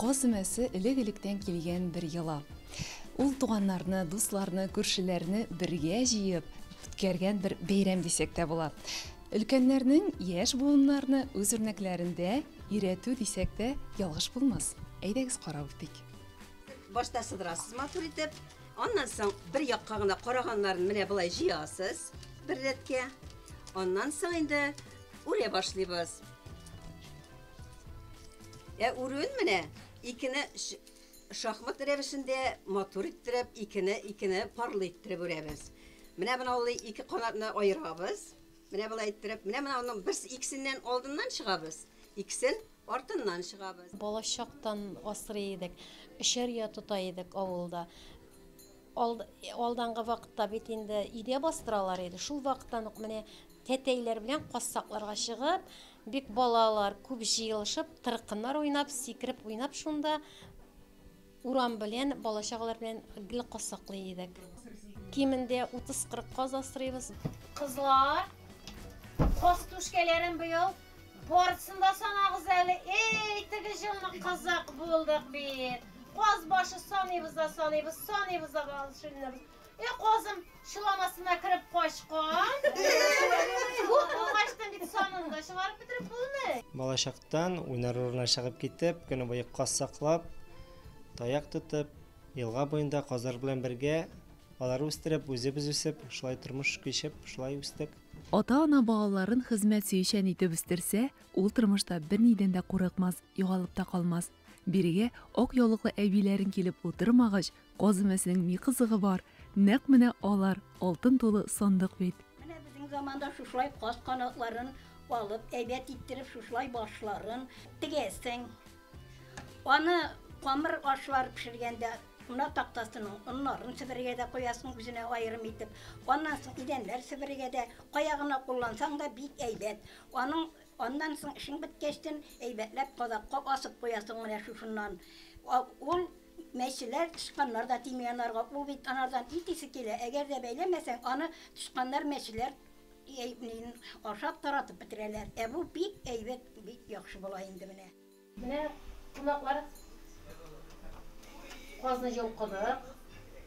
Каз өмәсе элек-электән килгән бер йола. Ул туганнарны, дусларны, күршеләрне бергә җыеп үткәргән бер бәйрәм дисәк тә була. Өлкәннәрнең яшь буыннарны үз үрнәкләрендә өйрәтү дисәк тә ялгыш булмас. Әйдәгез карап үтик.
Башта сыдырасыз матур итеп, аннан соң бер якка гына караганнарын менә болай җыясыз бер рәткә. Аннан соң инде үрә башлыйбыз. Ә үрүен менә икене шахмат рәвешендә матур иттереп, икене икене парлы иттереп үрәбез. Менә менә ул ике канатны аерабыз. Менә болай иттереп, менә менә аның берсе икесеннән алдыннан чыгабыз, икесен артыннан чыгабыз.
Балачактан асрый идек, өчәр я тота идек авылда. Алдангы вакытта бит инде өйдә бастыралар иде. Шул вакыттан ук менә тәтәйләр белән каз сакларга чыгып, бик балалар күп җыелышып, тыркыннар уйнап, сикереп уйнап шунда урам белән, бала-чагалар белән гел каз саклый идек. Кимендә 30-40 каз асрыйбыз. Кызлар, каз түшкәләрен быел барысын да санагыз әле. Эй, теге елны кызык булдык бит. Каз башы саныйбыз да саныйбыз, саныйбыз да шүлнәбез. Э, казым чыламасына кереп качкан. Күп булгачтан бит санын да чыгарып бетереп булмый.
Балачактан уйнар урынына чыгып китеп, көне буе каз саклап, таяк тотып, елга буенда казлар белән бергә алар үстереп, үзебез үсеп, шулай тормыш кичеп, шулай үстек.
Ата-ана балаларын хезмәт сөючән итеп үстерсә, ул тормышта бернидән дә курыкмас, югалып та калмас. Бирегә ак яулыклы әбиләрең килеп утырмагач, каз өмәсенең ни кызыгы бар? Нәкъ менә алар алтын тулы сандык бит.
Менә безнең заманда шушылай каз канатларын алып, әйбәт иттереп шушылай башларын тегәсең. Аны камыр ашлар пешергәндә куна тактасының оннарын себергә дә куясың үзенә аерым итеп. Аннан соң идәннәр себергә дә, кая гына куллансаң да бик әйбәт. Аның аннан соң эшең беткәчтен әйбәтләп кадакка асып куясың менә шушыннан. Ул мәчеләр, тычканнар да тими анарга. Ул бит анардан ит исе килә. Әгәр дә бәйләмәсәң, аны тычканнар, мәчеләр ашап таратып бетерәләр. Ә бу бик әйбәт, бик яхшы була инде менә.
Менә кунаклар казны йолкыдык,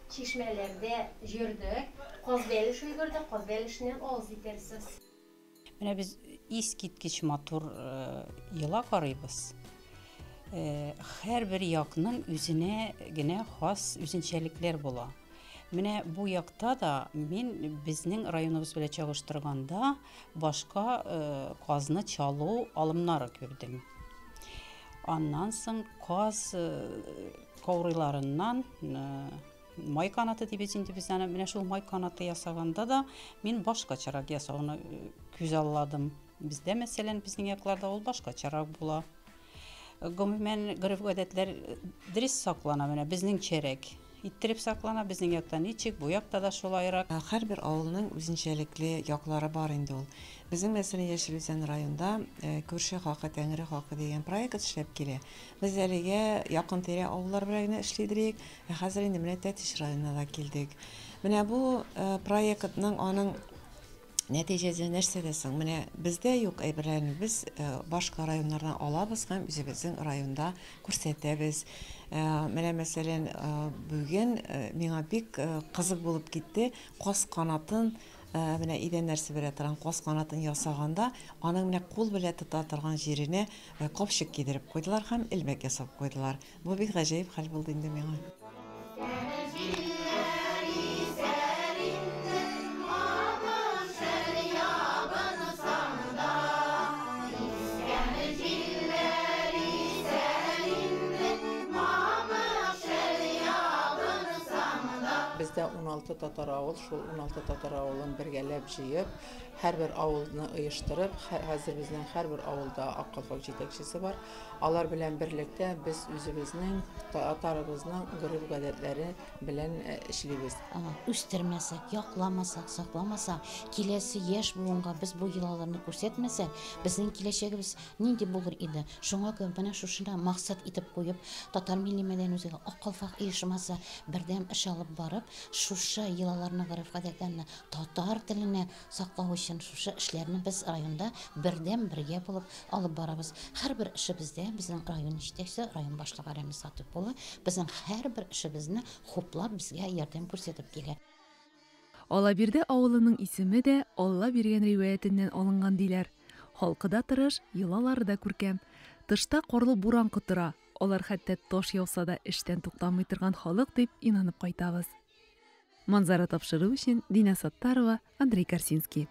чишмәләрдә йөрдек, каз бәлеш өлгердек, каз бәлешеннән авыз итәрсез.
Менә без искиткеч матур йола карыйбыз. Һәрбер якның үзенә генә хас үзенчәлекләр була. Менә бу якта да мин безнең районыбыз белән чагыштырганда башка казны чалу алымнары күрдем. Аннан соң каз каурыйларыннан май канаты дибез инде без аны. Менә шул май канаты ясаганда да мин башкачарак ясауны күзалладым. Бездә, мәсәлән, безнең якларда ул башкачарак була. Гомумән, гореф-гадәтләр дөрес саклана, менә безнеңчәрәк иттереп саклана, безнең якта ничек, бу якта да шулайрак.
Һәрбер авылның үзенчәлекле яклары бар инде ул. Безнең, мәсәлән, Яшел Үзән районында Күрше хакы, Тәңре хакы дигән проект эшләп килә. Без әлегә якын-тирә авыллар белән генә эшли идек, ә хәзер инде менә Тәтеш районына да килдек. Менә бу проектның аның Нәтиҗәсе нәрсәдә соң? Менә бездә юк әйберләрне без башка районнардан алабыз һәм үзебезнең районда күрсәтәбез. Менә мәсәлән, бүген миңа бик кызык булып китте, каз канатын, менә идәннәр себерә торган каз канатын ясаганда, аның менә кул белән тота торган җиренә капчык кидереп куйдылар һәм элмәк ясап куйдылар. Бу бик гаҗәеп хәл булды инде миңа.
Бездә 16 татар авыл, шул 16 татар авылын бергәләп җыеп, һәрбер авылны оештырып, хәзер безнең һәрбер авылда Ак калфак җитәкчесе бар. Алар белән берлектә без үзебезнең татарыбызның гореф-гадәтләре белән эшлибез.
Үстермәсәк, якламасак, сакламасак, киләсе яшь буынга без бу йолаларны күрсәтмәсәк, безнең киләчәгебез нинди булыр иде? Шуңа күрә менә шушыны максат итеп куеп, Татар милли мәдәни үзәге, Ак калфак оешмасы бердәм эш алып барып, шушы йолаларны, гореф-гадәтләрне татар теленә саклау өчен шушы эшләрне без районда бердәм бергә булып алып барабыз. Һәрбер эшебездә безнең район җитәкчесе, район башлыгы Рәмис Гатип улы безнең һәрбер эшебезне хуплап, безгә ярдәм күрсәтеп килә.
Алабирде авылының исеме дә Алла биргән риваятеннән алынган диләр. Халкы да тырыш, йолалары да күркәм. Тышта карлы буран котыра, алар хәтта таш яуса да эштән туктамый торган халык дип инанып кайтабыз. Манзара тапшыру өчен Динә Саттарова, Андрей Корсинский.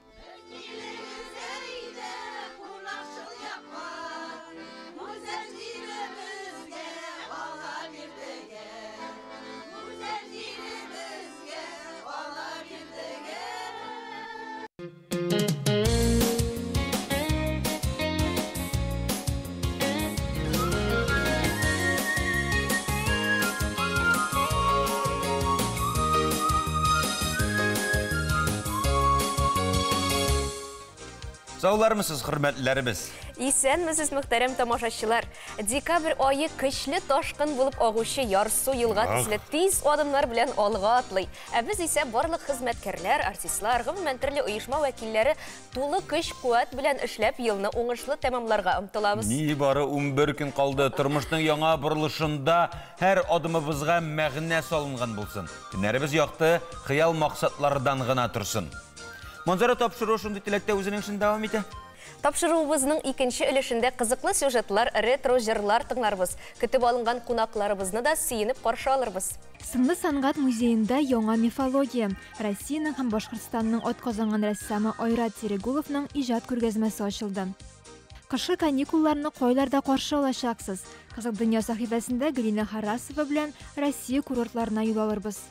Саулармысыз, хөрмәтләребез?
Исәнмесез, мөхтәрәм тамашачылар. Декабрь ае көчле ташкын булып агучы ярсу елга төсле тиз адымнар белән алга атлый. Ә без исә барлык хезмәткәрләр, артистлар, гомумән төрле оешма вәкилләре тулы көч-куәт белән эшләп елны уңышлы тәмамларга омтылабыз.
Нибары 11 көн калды. Тормышның яңа борылышында һәр адымыбызга мәгънә салынган булсын. Көннәребез якты, хыял-максатлардан гына торсын. Манзара тапшыруы шундый теләктә үзенең эшен дәвам итә.
Тапшыруыбызның икенче өлешендә кызыклы сюжетлар, ретро җырлар тыңларбыз. Көтеп алынган кунакларыбызны да сөенеп каршы алырбыз.
Сынлы сәнгать музеенда яңа мифология. Россиянең һәм Башкортстанның атказанган рәссамы Айрат Терегуловның иҗат күргәзмәсе ачылды. Кышкы каникулларны кайларда каршы алачаксыз? Кызык дөнья сәхифәсендә Галина Харасова белән Россия курортларына юл алырбыз.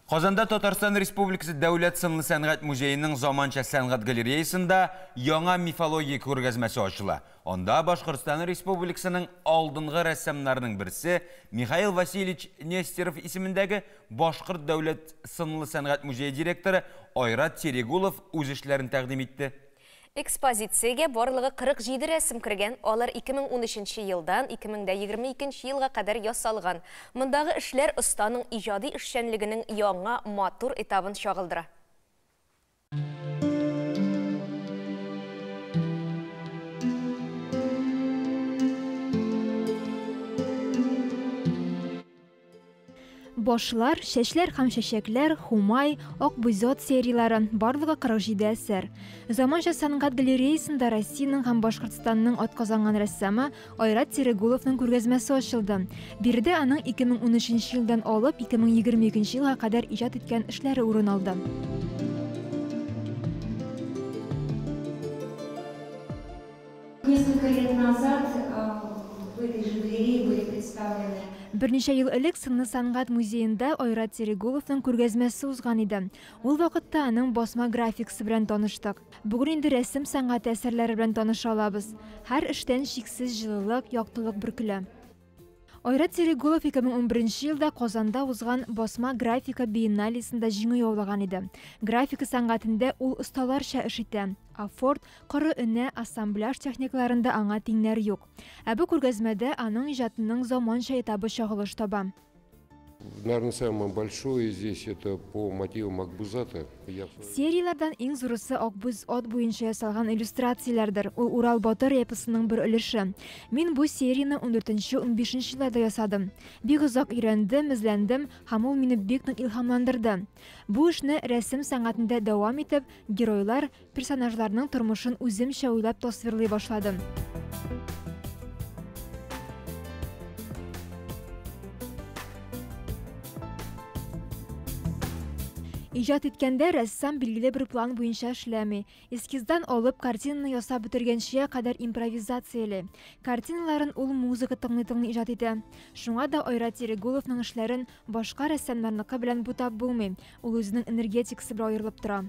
Казанда Татарстан Республикасы Дәүләт сынлы сәнгать музееның заманча сәнгать галереясында яңа мифология күргәзмәсе ачыла. Анда Башкортстан Республикасының алдынгы рәссамнарының берсе Михаил Васильевич Нестеров исемендәге Башкорт дәүләт сынлы сәнгать музее директоры Айрат Терегулов үз эшләрен тәкъдим итте.
Экспозициягә барлыгы 47 рәсем кергән, алар 2013 елдан 2022 елга кадәр ясалган. Мондагы эшләр останың иҗади эшчәнлегенең яңа матур этабын чагылдыра.
Башлар, чәчләр һәм чәчәкләр, Хумай, Акбүзат серияләре, барлыгы 47 әсәр. Заманча сәнгать галереясында Россиянең һәм Башкортстанның атказанган рәссамы Айрат Терегуловның күргәзмәсе ачылды. Биредә аның 2013 елдан алып 2022 елга кадәр иҗат иткән эшләре урын алды.
Несколько лет назад в этой же галерее были представлены.
Берничә ел элек Сынлы сәнгать музеенда Айрат Терегуловның күргәзмәсе узган иде. Ул вакытта аның басма графикасы белән таныштык. Бүген инде рәсем сәнгате әсәрләре белән таныша алабыз. Һәр эштән шиксез җылылык, яктылык бөркелә. Айрат Терегулов 2011 елда Казанда узган басма графика биенналесында җиңү яулаган иде. Графика сәнгатендә ул осталарча эш итә. Афорт, коры энә, ассамбляж техникаларында аңа тиңнәр юк. Ә бу күргәзмәдә аның иҗатының заманча этабы чагылыш таба.
Наверное, самое большое здесь это по мотивам Акбузата. Я...
Серияләрдән иң зурысы Акбүз ат буенча ясалган иллюстрацияләрдер. Ул Урал батыр эпосының бер өлеше. Мин бу серияне 14-15 елларда ясадым. Бик озак өйрәндем, эзләндем һәм ул мине бик нык илһамландырды. Бу эшне рәсем сәнгатендә дәвам итеп, геройлар, персонажларның тормышын үземчә уйлап тасвирлый башладым. Иҗат иткәндә рәссам билгеле бер план буенча эшләми. Эскиздан алып картинаны ясап бетергәнчегә кадәр импровизацияли. Картиналарын ул музыка тыңлый-тыңлый иҗат итә. Шуңа да Айрат Терегуловның эшләрен башка рәссамнарныкы белән бутап булмый. Ул үзенең энергетикасы белән аерылып тора.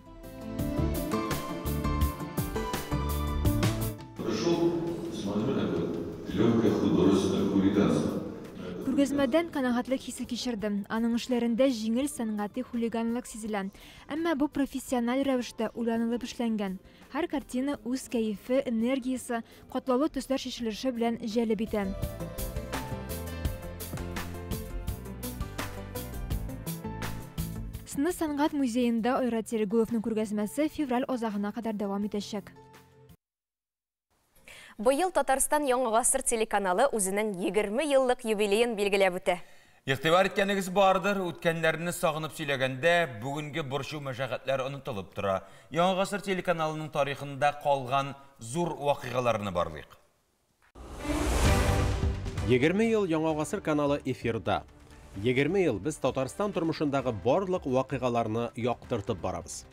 Пришел, смотрю, такое легкое художественное хулиганство.
Күргәзмәдән канәгатьлек хисе кичердем. Аның эшләрендә җиңел сәнгати хулиганлык сизелә. Әмма бу профессиональ рәвештә уйланылып эшләнгән. Һәр картина үз кәефе, энергиясе, катлаулы төсләр чишелеше белән җәлеп итә. Сыны сәнгать музеенда Айрат Терегуловның күргәзмәсе февраль азагына кадәр дәвам итәчәк.
Быел Татарстан Яңа гасыр телеканалы үзенең 20 еллык юбилеен билгеләп үтә.
Игътибар иткәнегез бардыр, үткәннәрне сагынып сөйләгәндә бүгенге борчу мәшәкатьләр онытылып тора. Яңа гасыр телеканалының тарихында калган зур вакыйгаларны барлыйк.
20 ел Яңа гасыр каналы эфирда. 20 ел без Татарстан тормышындагы барлык вакыйгаларны яктыртып барабыз.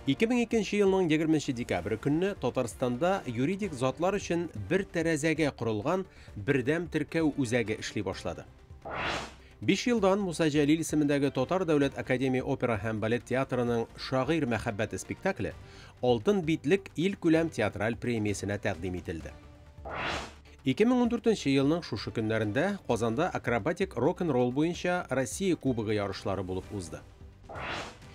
2002 елның 20 декабре көнне Татарстанда юридик затлар өчен бер тәрәзәгә корылган бердәм теркәү үзәге эшли башлады. 5 елдан Муса Җәлил исемендәге Татар дәүләт академия опера һәм балет театрының Шагыйрь мәхәббәте спектакле Алтын битлек илкүләм театраль премиясенә тәкъдим ителде. 2014 елның шушы көннәрендә Казанда акробатик рок-н-ролл буенча Россия кубогы ярышлары булып узды.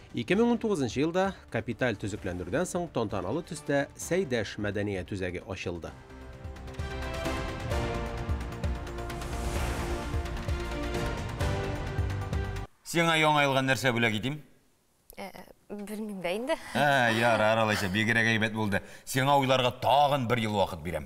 2019 елда капиталь төзекләндерүдән соң тантаналы төстә Сәйдәш мәдәният үзәге ачылды.
Сиңа яңа елга нәрсә бүләк итим?
Белмим дә инде.
Ярар, алайса, бигрәк әйбәт булды. Сиңа уйларга тагын бер ел вакыт бирәм.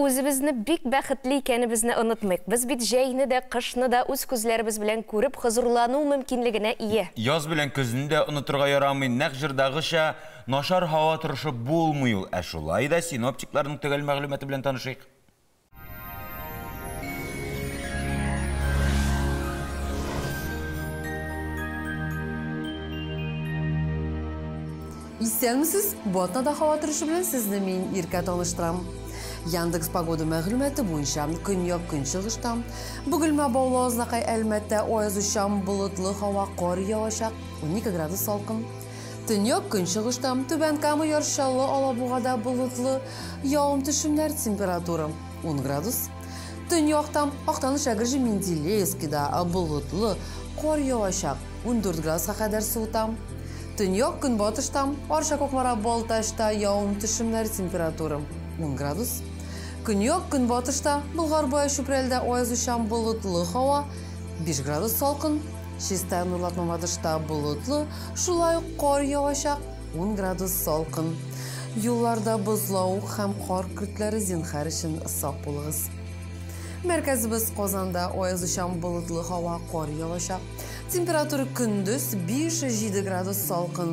Үзебезне бик бәхетле икәнебезне онытмыйк. Без бит җәйне дә, кышны да үз күзләребез белән күреп хозурлану мөмкинлегенә ия.
Яз белән көзне дә онытырга ярамый. Нәкъ җырдагыча начар һава торышы булмый ул. Ә шулай да синоптикларның төгәл мәгълүматы белән танышыйк.
Исәнмесез, бу атнада һава торышы белән сезне мин Иркә таныштырам. Яндекс погода мәгълүматы буенча көньяк көнчыгышта Бөгелмә, Баулы, Азнакай, Әлмәттә аязучан болытлы һава, кар явачак, 12 градус салкын. Төньяк көнчыгышта Түбән Кама, Яр Чаллы, Алабугада болытлы явым-төшемнәр, температура 10 градус. Төньякта Актаныш, Әгерҗе, Менделеевскида болытлы кар явачак, 14 градуска кадәр суыта. Төньяк көнбатышта Арча, Кукмара, Балтачта явым-төшемнәр, температура 10 градус. Көньяк көнбатышта Болгар, Бая, Чүпрәлдә аязучан болытлы һава, 5 градус салкын. Чистай, Нурлат, Мамадышта болытлы, шулай ук кар явачак, 10 градус салкын. Юлларда бозлавык һәм кар көртләре зинһар өчен сак булыгыз. Мәркәзебез Казанда аязучан болытлы һава, кар явачак. Температура көндез 5-7 градус салкын.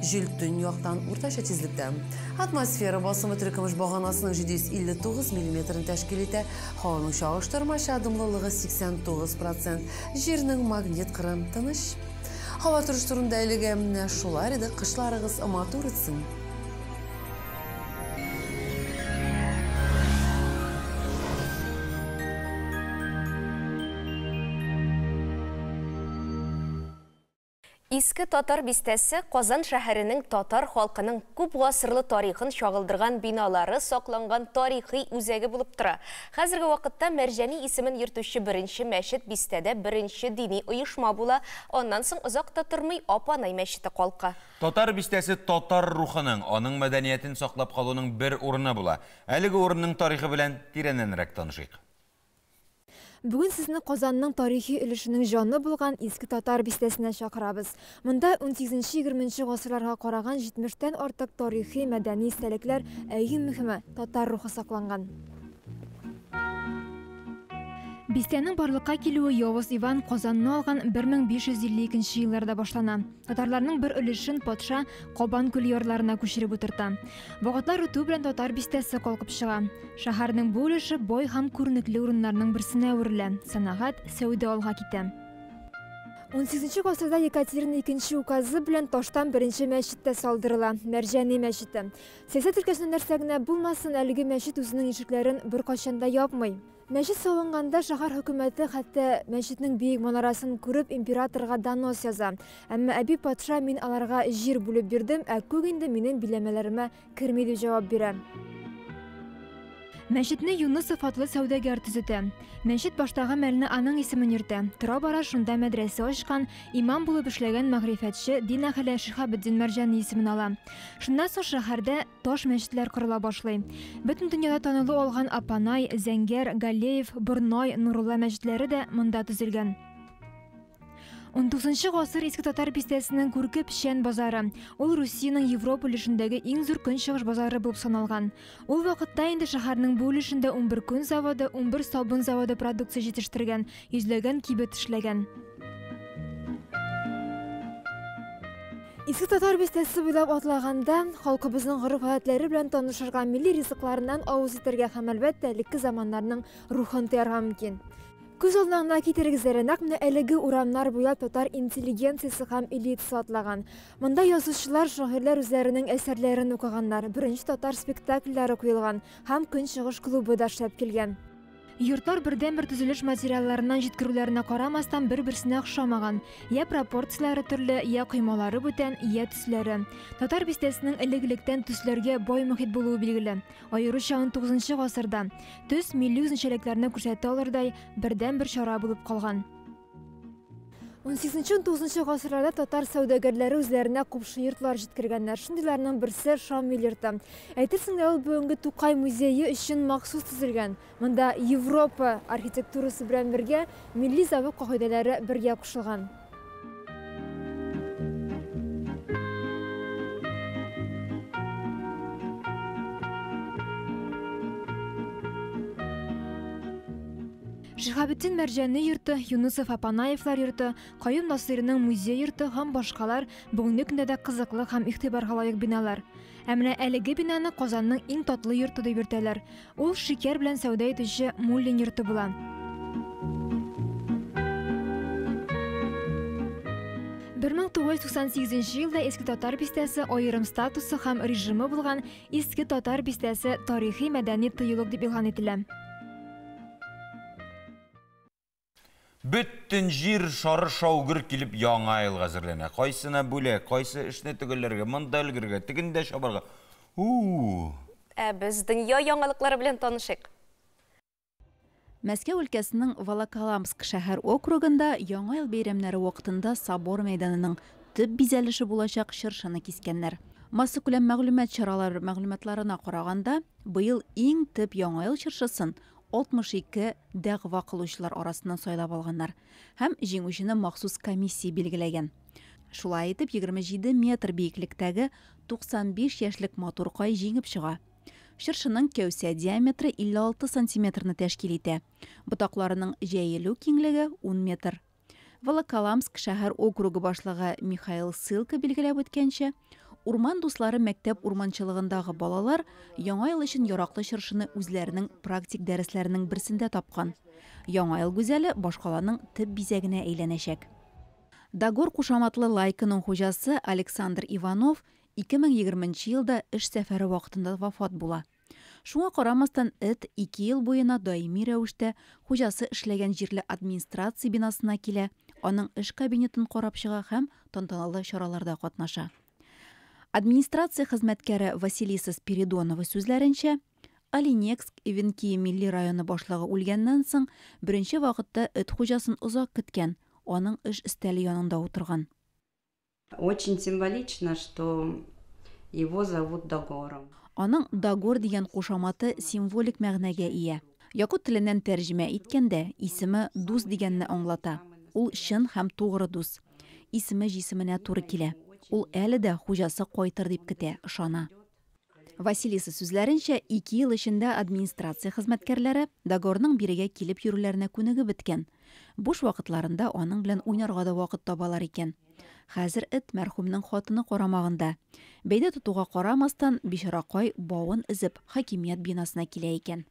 Җил төньяктан уртача тизлектә. Атмосфера басымы теркемеш баганасының 759 миллиметрын тәшкил итә. Һаваның чагыштырмача дымлылыгы 89 процент. Җирнең магнит кыры тыныч. Һава торышы турында әлегә менә шулар иде. Кышларыгыз матур үтсен.
Иске Татар бистәсе Казан шәһәренең татар халкының күп гасырлы тарихын чагылдырган биналары сакланган тарихи үзәге булып тора. Хәзерге вакытта Мәрҗани исемен йөртүче беренче мәчет бистәдә беренче дини оешма була. Аннан соң озак та тормый Апанай мәчете калка.
Татар бистәсе татар рухының, аның мәдәниятен саклап калуның бер урыны була. Әлеге урынның тарихы белән тирәннәнрәк танышыйк.
Бүген сезне Казанның тарихи өлешенең җаны булган Иске Татар бистәсенә чакырабыз. Монда 18-20 гасырларга караган 70-тән артык тарихи, мәдәни истәлекләр, ә иң мөһиме, татар рухы сакланган. Бистәнең барлыкка килүе Явыз Иван Казанны алган 1552 елларда башлана. Татарларның бер өлешен патша Кабан күле ярларына күчереп утырта. Вакытлар үтү белән татар бистәсе калкып чыга. Шәһәрнең бу өлеше бай һәм күренекле урыннарның берсенә әверелә. Сәнәгать, сәүдә алга китә. 18 гасырда Екатерина II указы белән таштан беренче мәчет тә салдырыла – Мәрҗани мәчете. Сәясәт өлкәсендә нәрсә генә булмасын, әлеге мәчет үзенең ишекләрен беркайчан да япмый. Мәчет салынганда шәһәр хөкүмәте хәтта мәчетнең биек манарасын күреп императорга донос яза. Әмма әби патша мин аларга җир бүлеп бирдем, ә күк инде минем биләмәләремә керми дип җавап бирә. Мәчетне Юнысов атлы сәүдәгәр төзетә. Мәчет баштагы мәлне аның исемен йөртә. Тора-бара шунда мәдрәсә ачкан, имам булып эшләгән мәгърифәтче, дин әһеле Шиһабетдин Мәрҗани исемен ала. Шуннан соң шәһәрдә таш мәчетләр корыла башлый. Бөтен дөньяда танылу алган Апанай, Зәңгәр, Галеев, Борнай, Нурулла мәчетләре дә монда төзелгән. 19 гасыр Иске Татар бистәсенең күрке печән базары. Ул Русиянең Европа өлешендәге иң зур көнчыгыш базары булып саналган. Ул вакытта инде шәһәрнең бу өлешендә 11 күн заводы, 11 сабын заводы продукция җитештергән, йөзләгән кибет эшләгән. Иске Татар бистәсе буйлап атлаганда, халкыбызның гореф-гадәтләре белән танышырга, милли ризыкларыннан авыз итәргә һәм, әлбәттә, элекке заманнарның рухын тоярга мөмкин. Күз алдына гына китерегез әле, нәкъ менә әлеге урамнар буйлап татар интеллигенциясе һәм элитасы атлаган. Монда язучылар, шагыйрьләр үзләренең әсәрләрен укыганнар, беренче татар спектакльләре куелган һәм Көнчыгыш клубы да эшләп килгән. Йортлар бердәнбер төзелеш материалларыннан җиткерүләренә карамастан бер-берсенә охшамаган. Я пропорцияләре төрле, я коймалары бүтән, я төсләре. Татар бистәсенең элек-электән төсләргә бай мохит булуы билгеле. Аеруча 19 гасырда. Төс милли үзенчәлекләрне күрсәтә алырдай бердәнбер чара булып калган. 18-19 гасырларда татар сәүдәгәрләре үзләренә купшы йортлар җиткергәннәр. Шундыйларның берсе Шамил йорты. Әйтерсең лә ул бүгенге Тукай музее өчен махсус төзелгән. Монда Европа архитектурасы белән бергә милли зәвык кагыйдәләре бергә кушылган. Шиһабетдин Мәрҗани йорты, Юнусов Апанаевлар йорты, Каюм Насыйриның музей йорты һәм башкалар бүгенге көндә дә кызыклы һәм игътибарга лаек биналар. Ә менә әлеге бинаны Казанның иң татлы йорты дип йөртәләр. Ул шикәр белән сәүдә итүче Муллин йорты була. 1998 елда Иске Татар бистәсе аерым статусы һәм режимы булган Иске Татар бистәсе тарихи-мәдәни тыюлык дип игълан ителә.
Бөтен җир шары шау-гөр килеп яңа елга әзерләнә. Кайсына бүләк, кайсы эшне төгәлләргә, монда өлгерергә, тегендә чабарга. У-у-у!
Ә без дөнья яңалыклары белән танышыйк.
Мәскәү өлкәсенең Волоколамск шәһәр округында Яңа ел бәйрәмнәре вакытында собор мәйданының төп бизәлеше булачак чыршыны кискәннәр. Массакүләм мәгълүмат чаралары мәгълүматларына караганда, быел иң төп Яңа ел чыршысын 62 дәгъва кылучылар арасыннан сайлап алганнар һәм җиңүчене махсус комиссия билгеләгән. Шулай итеп, 27 метр биеклектәге 95 яшьлек матуркай җиңеп чыга. Чыршының кәүсә диаметры 56 сантиметрны тәшкил итә. Ботакларының җәелү киңлеге 10 метр. Волоколамск шәһәр округы башлыгы Михаил Сылко билгеләп үткәнчә, Урман дуслары мәктәп урманчылыгындагы балалар Яңа ел өчен яраклы чыршыны үзләренең практик дәресләренең берсендә тапкан. Яңа ел гүзәле башкаланың төп бизәгенә әйләнәчәк. Дагор кушаматлы лайканың хуҗасы Александр Иванов 2020 елда эш сәфәре вакытында вафат була. Шуңа карамастан, эт 2 ел буена даими рәвештә хуҗасы эшләгән җирле администрация бинасына килә, аның эш кабинетын карап чыга һәм тантаналы чараларда катнаша. Администрация хезмәткәре Василиса Спиридонова сүзләренчә, Оленекск Эвенкия милли районы башлыгы үлгәннән соң беренче вакытта эт хуҗасын озак көткән, аның эш өстәле янында утырган.
Очень символично, что его зовут Дагором.
Аның Дагор дигән кушаматы символик мәгънәгә ия. Якут теленнән тәрҗемә иткәндә, исеме дус дигәнне аңлата. Ул чын һәм тугры дус. Исеме җисеменә туры килә. Ул әле дә хуҗасы кайтыр дип көтә, ышана. Василиса сүзләренчә, 2 ел эчендә администрация хезмәткәрләре Дагорның бирегә килеп йөрүләренә күнегеп беткән. Буш вакытларында аның белән уйнарга да вакыт табалар икән. Хәзер эт мәрхүмнең хатыны карамагында. Бәйдә тотуга карамастан, бичаракай бавын өзеп, хакимият бинасына килә икән.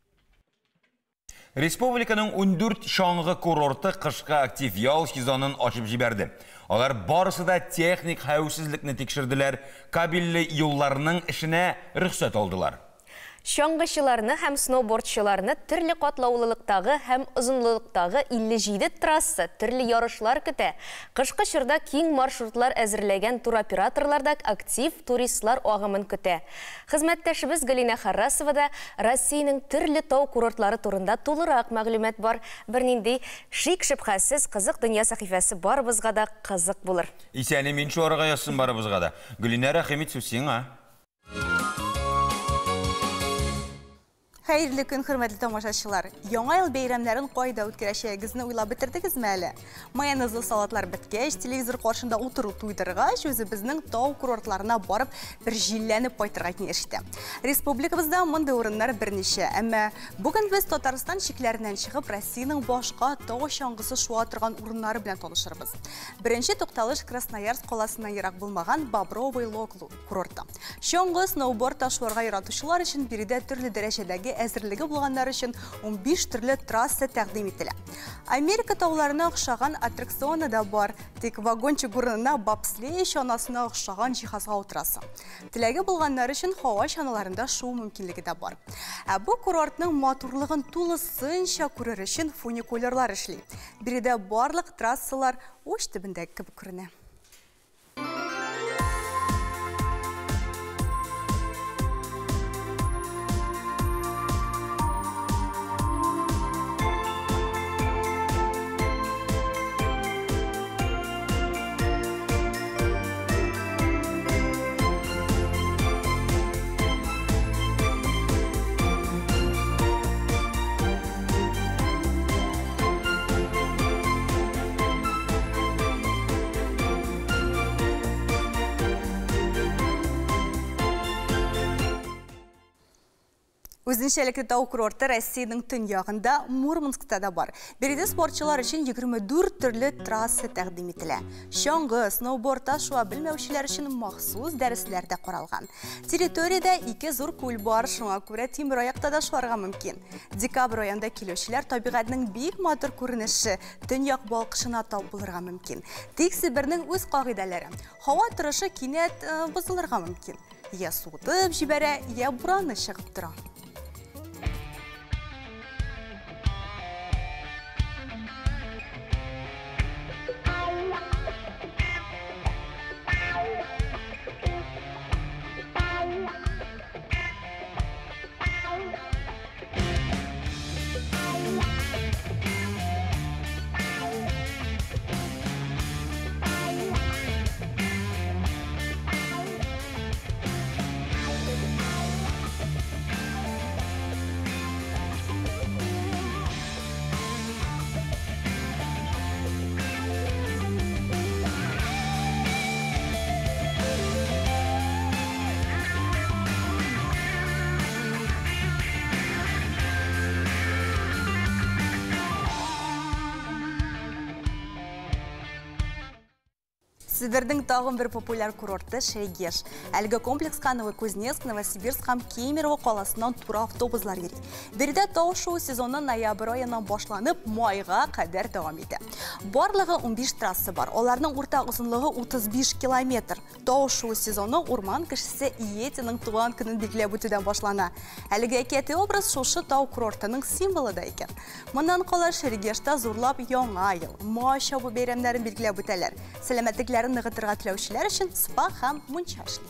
Республиканың 14 чаңгы курорты кышкы актив ял сезонын ачып җибәрде. Алар барысы да техник хәвефсезлекне тикшерделәр, кабельле юлларның эшенә рөхсәт алдылар.
Чаңгычыларны һәм сноубордчыларны төрле катлаулылыктагы һәм озынлыктагы 57 трасса, төрле ярышлар көтә. Кышкы чорда киң маршрутлар әзерләгән туроператорлар да актив туристлар агымын көтә. Хезмәттәшебез Галина Харрасова да Россиянең төрле тау курортлары турында тулырак мәгълүмат бар. Бернинди шик-шөбһәсез Кызык дөнья сәхифәсе барыбызга да кызык булыр.
Исән-имин шуарга язсын барыбызга да. Гөлинә, рәхим ит, сүз сиңа.
Хәерле көн, хөрмәтле тамашачылар. Яңа ел бәйрәмнәрен кайда үткәрәчәгегезне уйлап бетердегезме әле? Майонезлы салатлар беткәч, телевизор каршында утыру туйдыргач, үзебезнең тау курортларына барып бер җилләнеп кайтырга киңәш итәм. Республикабызда мондый урыннар берничә, әмма бүген без Татарстан чикләреннән чыгып, Россиянең башка тау чаңгысы шуа торган урыннары белән танышырбыз. Беренче тукталыш Красноярск каласыннан ерак булмаган Бобровый Лог курорты. Чаңгы, сноуборд шуарга яратучылар өчен биредә төрле дәрәҗәдәге әзерлеге булганнар өчен 15 төрле трасса тәкъдим ителә. Америка тауларына охшаган аттракционы да бар, тик вагончик урынына бобслей чанасына охшаган җиһазга утырасың. Теләге булганнар өчен һава чаналарында шуу мөмкинлеге дә бар. Ә бу курортның матурлыгын тулысынча күрер өчен фуникулерлар эшли. Биредә барлык трассалар уч төбендәге кебек күренә. Үзенчәлекле тау курорты Россиянең төньягында Мурманскта да бар. Биредә спортчылар өчен 24 төрле трасса тәкъдим ителә. Чаңгы, сноубордта шуа белмәүчеләр өчен махсус дәресләр дә каралган. Территориядә 2 зур күл бар, шуңа күрә тимераякта да шуарга мөмкин. Декабрь аенда килүчеләр табигатьнең бик матур күренеше, төньяк балкышына тап булырга мөмкин. Тик Себернең үз кагыйдәләре. Һава торышы кинәт бозылырга мөмкин. Я суытып җибәрә, я бураны чыгып тора. Себернең тагын бер популяр курорты Шерегеш. Әлеге комплекска Новокузнецк, Новосибирск һәм Кемерово каласыннан туры автобуслар йөри. Биредә тау шуу сезоны ноябрь аеннан башланып, майга кадәр дәвам итә. Барлыгы 15 трасса бар. Аларның уртак озынлыгы 35 километр. Тау шуу сезоны урман кешесе Йетиның туган көнен билгеләп үтүдән башлана. Әлеге әкияти образ шушы тау курортының символы да икән. Моннан кала Шерегешта зурлап Яңа ел, Май чабу бәйрәмнәрен билгеләп үтәләр. Сәламәтлекләрен ныгытырга теләүчеләр өчен спа һәм мунча эшли.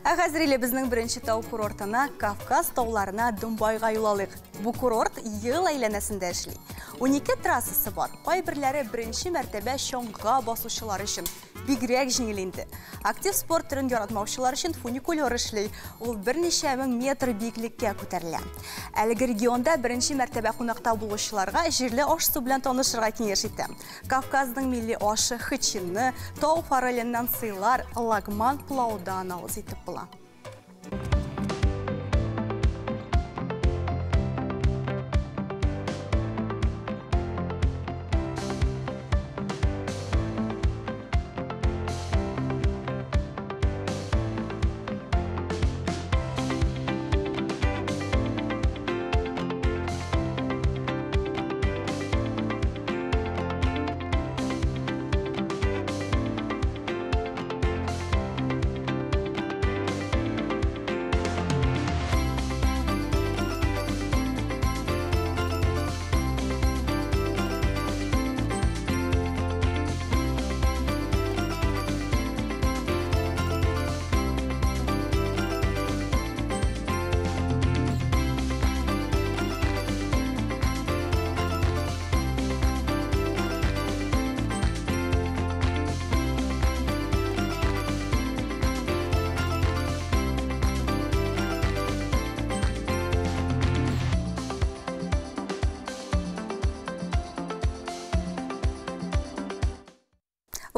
Ә хәзер илебезнең беренче тау курортына, Кавказ тауларына Думбайга юл алыйк. Бу курорт ел әйләнәсендә эшли. 12 трассасы бар. Кайберләре беренче мәртәбә чаңгыга басучылар өчен бигрәк җиңел инде. Актив спорт төрен яратмаучылар өчен фуникулер эшли. Ул берничә мең метр биеклеккә күтәрелә. Әлеге регионда беренче мәртәбә кунакта булучыларга җирле аш-су белән танышырга киңәш итәм. Кавказның милли ашы хычинны, тау фореленнән сыйлар, лагман пылаудан авыз итеп була.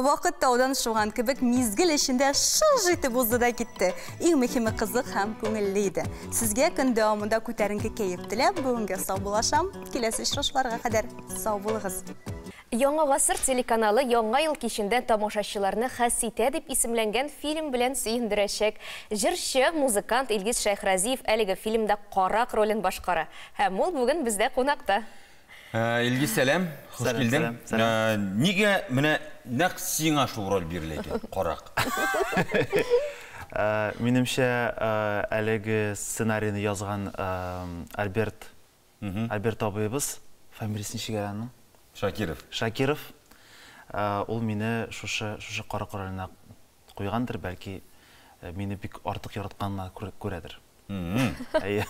Вакыт таудан шуган кебек мизгел эчендә шыж итеп узды да китте. Иң мөһиме кызык һәм күңелле иде. Сезгә көн дәвамында күтәренке кәеф теләп, бүгенгә саубуллашам. Киләсе очрашуларга кадәр сау булыгыз.
Яңа гасыр телеканалы Яңа ел кичендә тамашачыларны Хәситә дип исемләнгән фильм белән сөендерәчәк. Җырчы, музыкант Илгиз Шәйхразиев әлеге фильмда карак ролен башкара. Һәм ул бүген бездә кунакта.
Илгиз, сәлам, хуш килдең. Нигә менә нәкъ сиңа шул роль бирелә икән, карак?
Минемчә, әлеге сценарийны язган Альберт, Альберт абыебыз, фамилиясе ничек әле аның?
Шакиров.
Шакиров. Ул мине шушы шушы карак роленә куйгандыр, бәлки мине бик артык яратканына күрәдер. Әйе.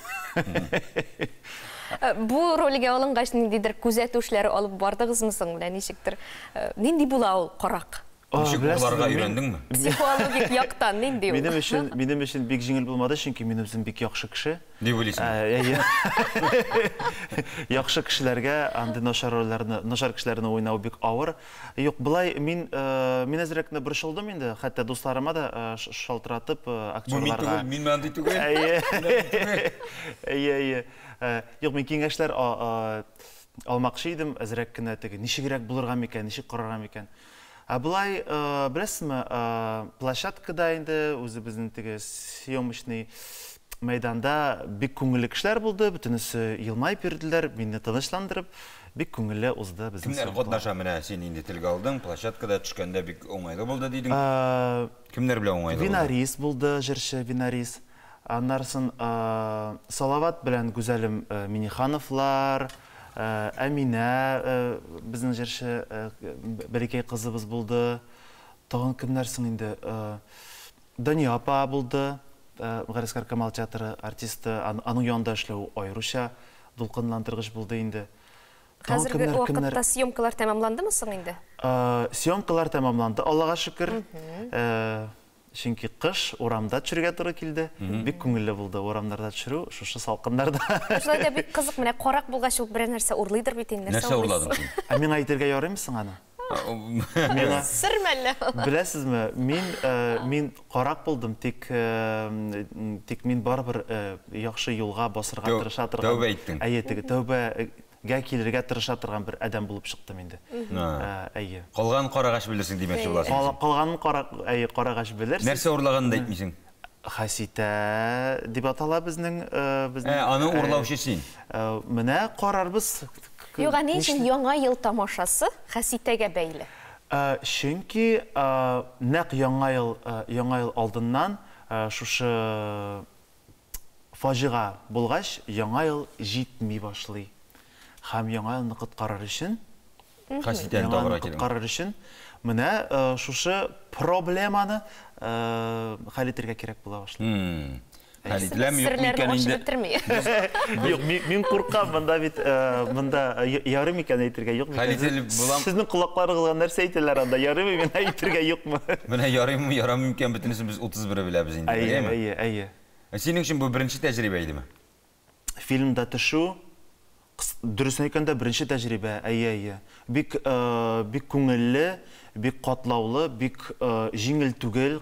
Бу рольгә алынгач, ниндидер күзәтү эшләре алып бардыгызмы соң? Менә ничектер, нинди була ул карак?
Ничек урларга өйрәндеңме?
Психологик яктан нинди ул?
Минем өчен, минем өчен бик җиңел булмады, чөнки мин үзем бик яхшы кеше.
Дип уйлыйсың?
Әйе. Яхшы кешеләргә андый начар рольләрне, начар кешеләрне уйнау бик авыр. Юк, болай мин, мин әзрәк кенә борчылдым инде, хәтта дусларыма да шалтыратып,
Бу мин
актерларга.
түгел, мин андый түгел.
Әйе. Әйе, әйе. Юк, мин киңәшләр алмакчы идем, әзрәк кенә теге ничегрәк булырга микән, ничек карарга микән. Ә болай, беләсезме, площадкада инде үзебезнең теге съемочный мәйданда бик күңелле кешеләр булды, бөтенесе елмаеп йөрделәр, мине тынычландырып, бик күңелле узды безнең
Кемнәр
съемкалар.
катнаша менә син инде телгә алдың, площадкада төшкәндә бик уңайлы булды дидең. Кемнәр белән уңайлы булды?
Винарис булды, җырчы Винарис. Аннарысын Салават белән Гүзәлем Минихановлар, Әминә безнең җырчы бәләкәй кызыбыз булды. Тагын кемнәр соң инде? Дания апа булды, Галиәсгар Камал театры артисты. Аның янында эшләү аеруча дулкынландыргыч булды инде. Тагын
Хәзерге
кемнәр, кемнәр?
вакытта съемкалар тәмамландымы соң инде?
Съемкалар тәмамланды, Аллага шөкер. Чөнки кыш урамда төшерергә туры килде. Бик күңелле булды урамнарда төшерү, шушы салкыннарда.
Шулай да бик кызык, менә карак булгач ул берәр нәрсә урлыйдыр бит инде.
Нәрсә урладың син?
Ә миңа әйтергә ярыймы соң аны? Миңа
Сер мәллә?
Беләсезме, мин мин карак булдым, тик тик мин барыбер яхшы юлга басырга тырыша торган.
Тәүбә иттең.
Әйе, теге тәүбәгә килергә тырыша торган бер адәм булып чыктым инде. Әйе.
Калган карагач белерсең димәкче буласың.
Калганын кара, әйе, карагач белерсең.
Нәрсә урлаганын да әйтмисең.
Хаситә дип атала безнең безнең.
Аны урлаучы син.
Менә карарбыз.
Юк, ә ни өчен Яңа ел тамашасы Хаситәгә бәйле?
Чөнки нәкъ Яңа ел Яңа ел алдыннан шушы фаҗига булгач, Яңа ел җитми башлый. Һәм Яңа елны коткарыр өчен
Хаситәне
Яңа
табырга
елны
кирәк.
коткарыр өчен менә шушы проблеманы хәл итәргә кирәк була башлый.
Хәл ителәме, юкмы
Серләрне
икән
ачып
инде?
бетерми.
Юк, мин куркам, монда бит монда ярый микән әйтергә, юк
Хәл
микән?
ителеп булам.
Сезнең колакларыгызга нәрсә әйтәләр анда? Ярыймы мин әйтергә, юкмы?
Менә ярыймы, ярамый микән, бөтенесен без 31 беләбез инде,
Әйе,
әйеме?
әйе, әйе.
Синең өчен бу беренче тәҗрибә идеме?
Фильмда төшү, дөресен әйткәндә, беренче тәҗрибә, әйе, әйе. Бик бик күңелле, бик катлаулы, бик җиңел түгел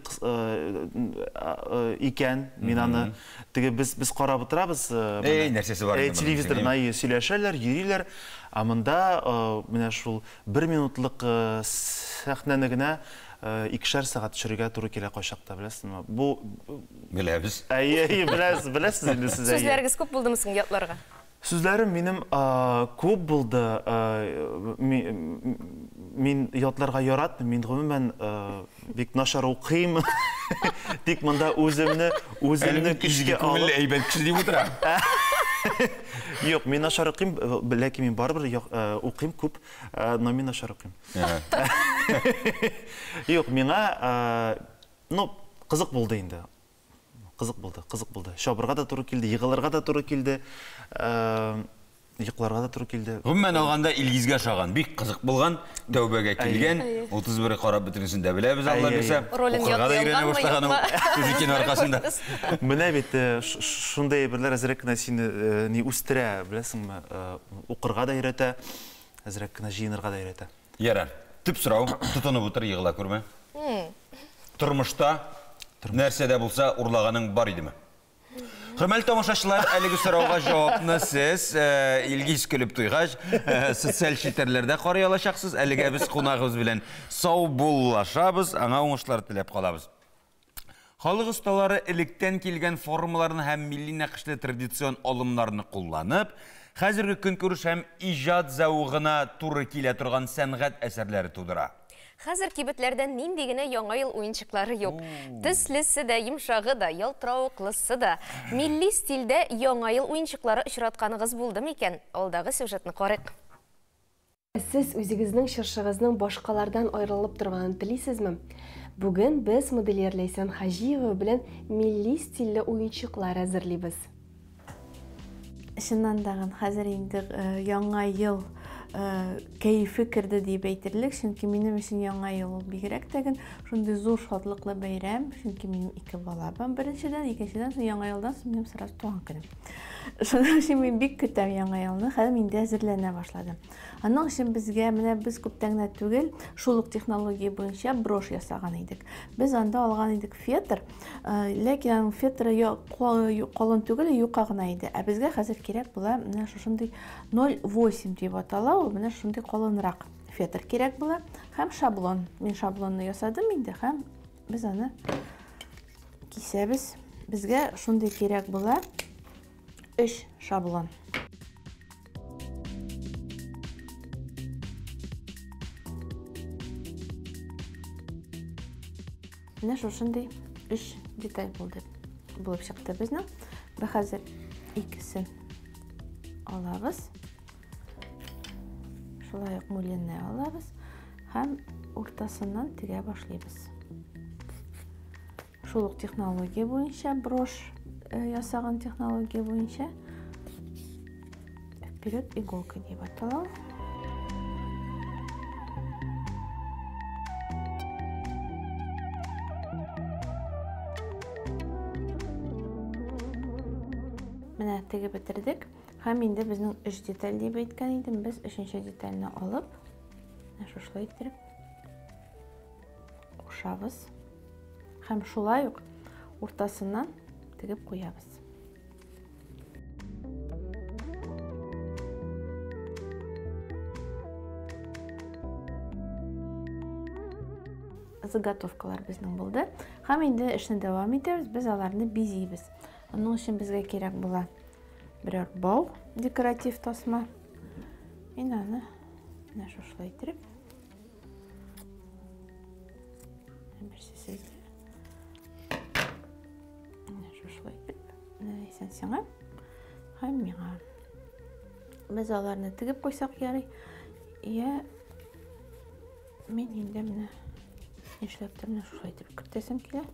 икән. Мин аны теге без без карап утырабыз.
Эй, нәрсәсе бар инде моның?
Телевизордан әйе сөйләшәләр, йөриләр. Ә монда менә шул бер минутлык сәхнәне генә икешәр сәгать төшерергә туры килә кайчакта, беләсезме? Бу
Беләбез.
Әйе, әйе, беләсез, беләсез инде сез, әйе.
Сүзләрегез күп булдымы соң ятларга?
Сүзләрем минем күп булды. Мин ятларга яратмыйм, мин гомумән бик начар укыйм. Тик монда үземне, үземне көчкә
күңелле
алып
әйбәт кеше дип утыра.
Юк, мин начар укыйм, ләкин мин барыбер укыйм күп, но мин начар укыйм. Юк, миңа, ну, кызык булды инде. Кызык булды, кызык булды. Чабырга да туры килде, егылырга да туры килде, йокларга да туры килде.
Гомумән алганда Илгизгә ошаган, бик кызык булган, тәүбәгә килгән, 31 карап бөтенесен дә беләбез, Алла бирсә.
Ролен
Укырга да
ятлый
өйрәнә
алганмы,
башлаган ул
юкмы?
Күзекин аркасында.
Менә бит шундый әйберләр әзрәк кенә сине ни үстерә, беләсеңме? Укырга да өйрәтә, әзрәк кенә җыенырга да өйрәтә.
Ярар. Төп сорау, тотынып утыр, егыла күрмә. Тормышта нәрсә дә булса урлаганың бар идеме? Хөрмәтле тамашачылар, әлеге сорауга җавапны сез Илгиз көлеп туйгач, социаль челтәрләрдә карый алачаксыз. Әлегә без кунагыбыз белән саубуллашабыз, аңа уңышлар теләп калабыз. Халык осталары электән килгән формаларны һәм милли нәкышле традицион алымнарны кулланып, хәзерге көнкүреш һәм иҗат зәвыгына туры килә торган сәнгать әсәрләре тудыра.
Хәзер кибетләрдә нинди генә яңа ел уенчыклары юк. Төслесе дә, йомшагы да, ялтыравыклысы да. Милли стильдә яңа ел уенчыклары очратканыгыз булды микән? Алдагы сюжетны карыйк.
Сез үзегезнең чыршыгызның башкалардан аерылып торганын телисезме? Бүген без модельер Ләйсән Хаҗиева белән милли стильле уенчыклар әзерлибез.
Чыннан да хәзер инде яңа ел
кәефе керде дип әйтерлек, чөнки минем өчен Яңа ел ул бигрәк тә гел шундый зур шатлыклы бәйрәм, чөнки минем ике бала бар, беренчедән, икенчедән соң Яңа елдан соң минем сразу туган көнем. Шуның өчен мин бик көтәм Яңа елны һәм инде әзерләнә башладым. Аның өчен безгә менә без күптән генә түгел, шул ук технология буенча брошь ясаган идек. Без анда алган идек фетр, ләкин аның фетры калын түгел, юка гына иде. Ә безгә хәзер кирәк була менә шушындый 0,8 дип атала, ул менә шундый калынрак фетр кирәк була. Һәм шаблон. Мин шаблонны ясадым инде һәм без аны кисәбез. Безгә шундый кирәк була 3 шаблон. Менә шушындый 3 деталь булды. Булып чыкты безнең. Без хәзер икесен алабыз. Шулай ук мулинны алабыз һәм уртасыннан тегә башлыйбыз. Шул ук технология буенча, брошь ясаган технология буенча вперед иголка дип атала. Менә тегеп бетердек. Һәм инде безнең 3 деталь дип әйткән идем, без өченче детальне алып, менә шушылай иттереп кушабыз. Һәм шулай ук уртасыннан тегеп куябыз. Заготовкалар безнең булды. Һәм инде эшне дәвам итәбез, без аларны бизибез. Аның өчен безгә кирәк була берәр бау, декоратив тасма. Мин аны менә шушылай иттереп берсе сезгә. Менә шушылай итеп, менә исән сиңа һәм миңа. Без аларны тегеп куйсак ярый. Я мин инде менә нишләптер менә шулай итеп кертәсем килә.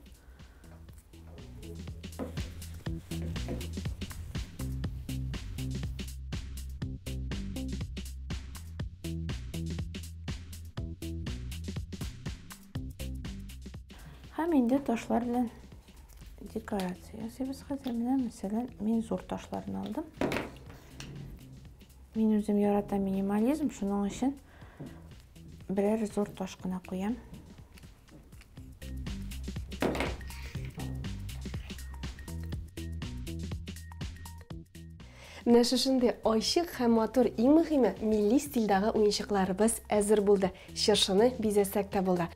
Һәм инде ташлар белән декорация ясыйбыз хәзер. Менә, мәсәлән, мин зур ташларны алдым. Мин үзем яратам минимализм, шуның өчен берәр зур таш кына куям.
Менә шушындый ачык һәм матур, иң мөһиме, милли стильдагы уенчыкларыбыз әзер булды. Чыршыны бизәсәк тә булды.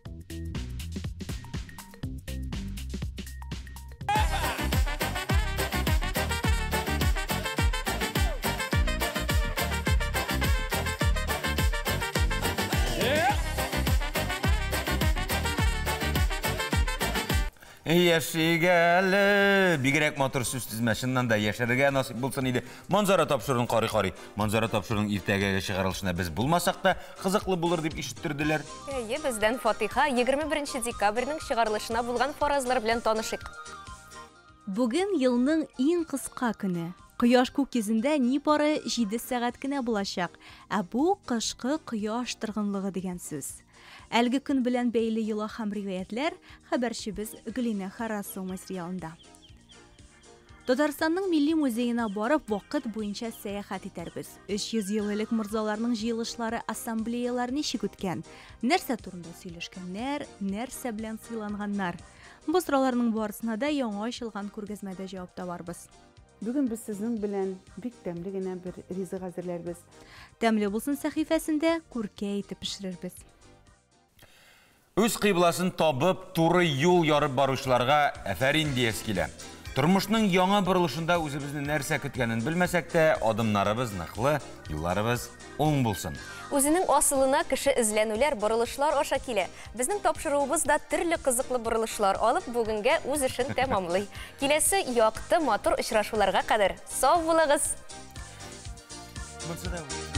Яшик әле. Бигрәк матур сүз тезмә, чыннан да яшәргә насыйп булсын иде. Манзара тапшыруын карый-карый. Манзара тапшыруның иртәгәге чыгарылышына без булмасак та, кызыклы булыр дип ишеттерделәр.
Әйе, бездән фатиха 21 декабрьнең чыгарылышына булган фаразлар белән танышыйк.
Бүген елның иң кыска көне. Кояш күк йөзендә нибары 7 сәгать кенә булачак. Ә бу кышкы кояш торгынлыгы дигән сүз. Әлеге көн белән бәйле йола һәм риваятьләр хәбәрчебез Гөлинә Харасова материалында. Татарстанның Милли музеена барып, вакыт буенча сәяхәт итәрбез. 300 ел элек морзаларның җыелышлары, ассамблеялар ничек үткән? Нәрсә турында сөйләшкәннәр, нәрсә белән сыйланганнар? Бу сорауларның барысына да яңа ачылган күргәзмәдә җавап табарбыз.
Бүген без сезнең белән бик тәмле генә бер ризык әзерләрбез.
Тәмле булсын сәхифәсендә күркә итеп пешерербез.
Үз кыйбласын табып, туры юл ярып баручыларга әфәрин диясе килә. Тормышның яңа борылышында үзебезне нәрсә көткәнен белмәсәк тә, адымнарыбыз ныклы, юлларыбыз уң булсын.
Үзенең асылына кеше эзләнүләр, борылышлар аша килә. Безнең тапшыруыбыз да төрле кызыклы борылышлар алып, бүгенгә үз эшен тәмамлый. Киләсе якты, матур очрашуларга кадәр сау булыгыз.
Монсы да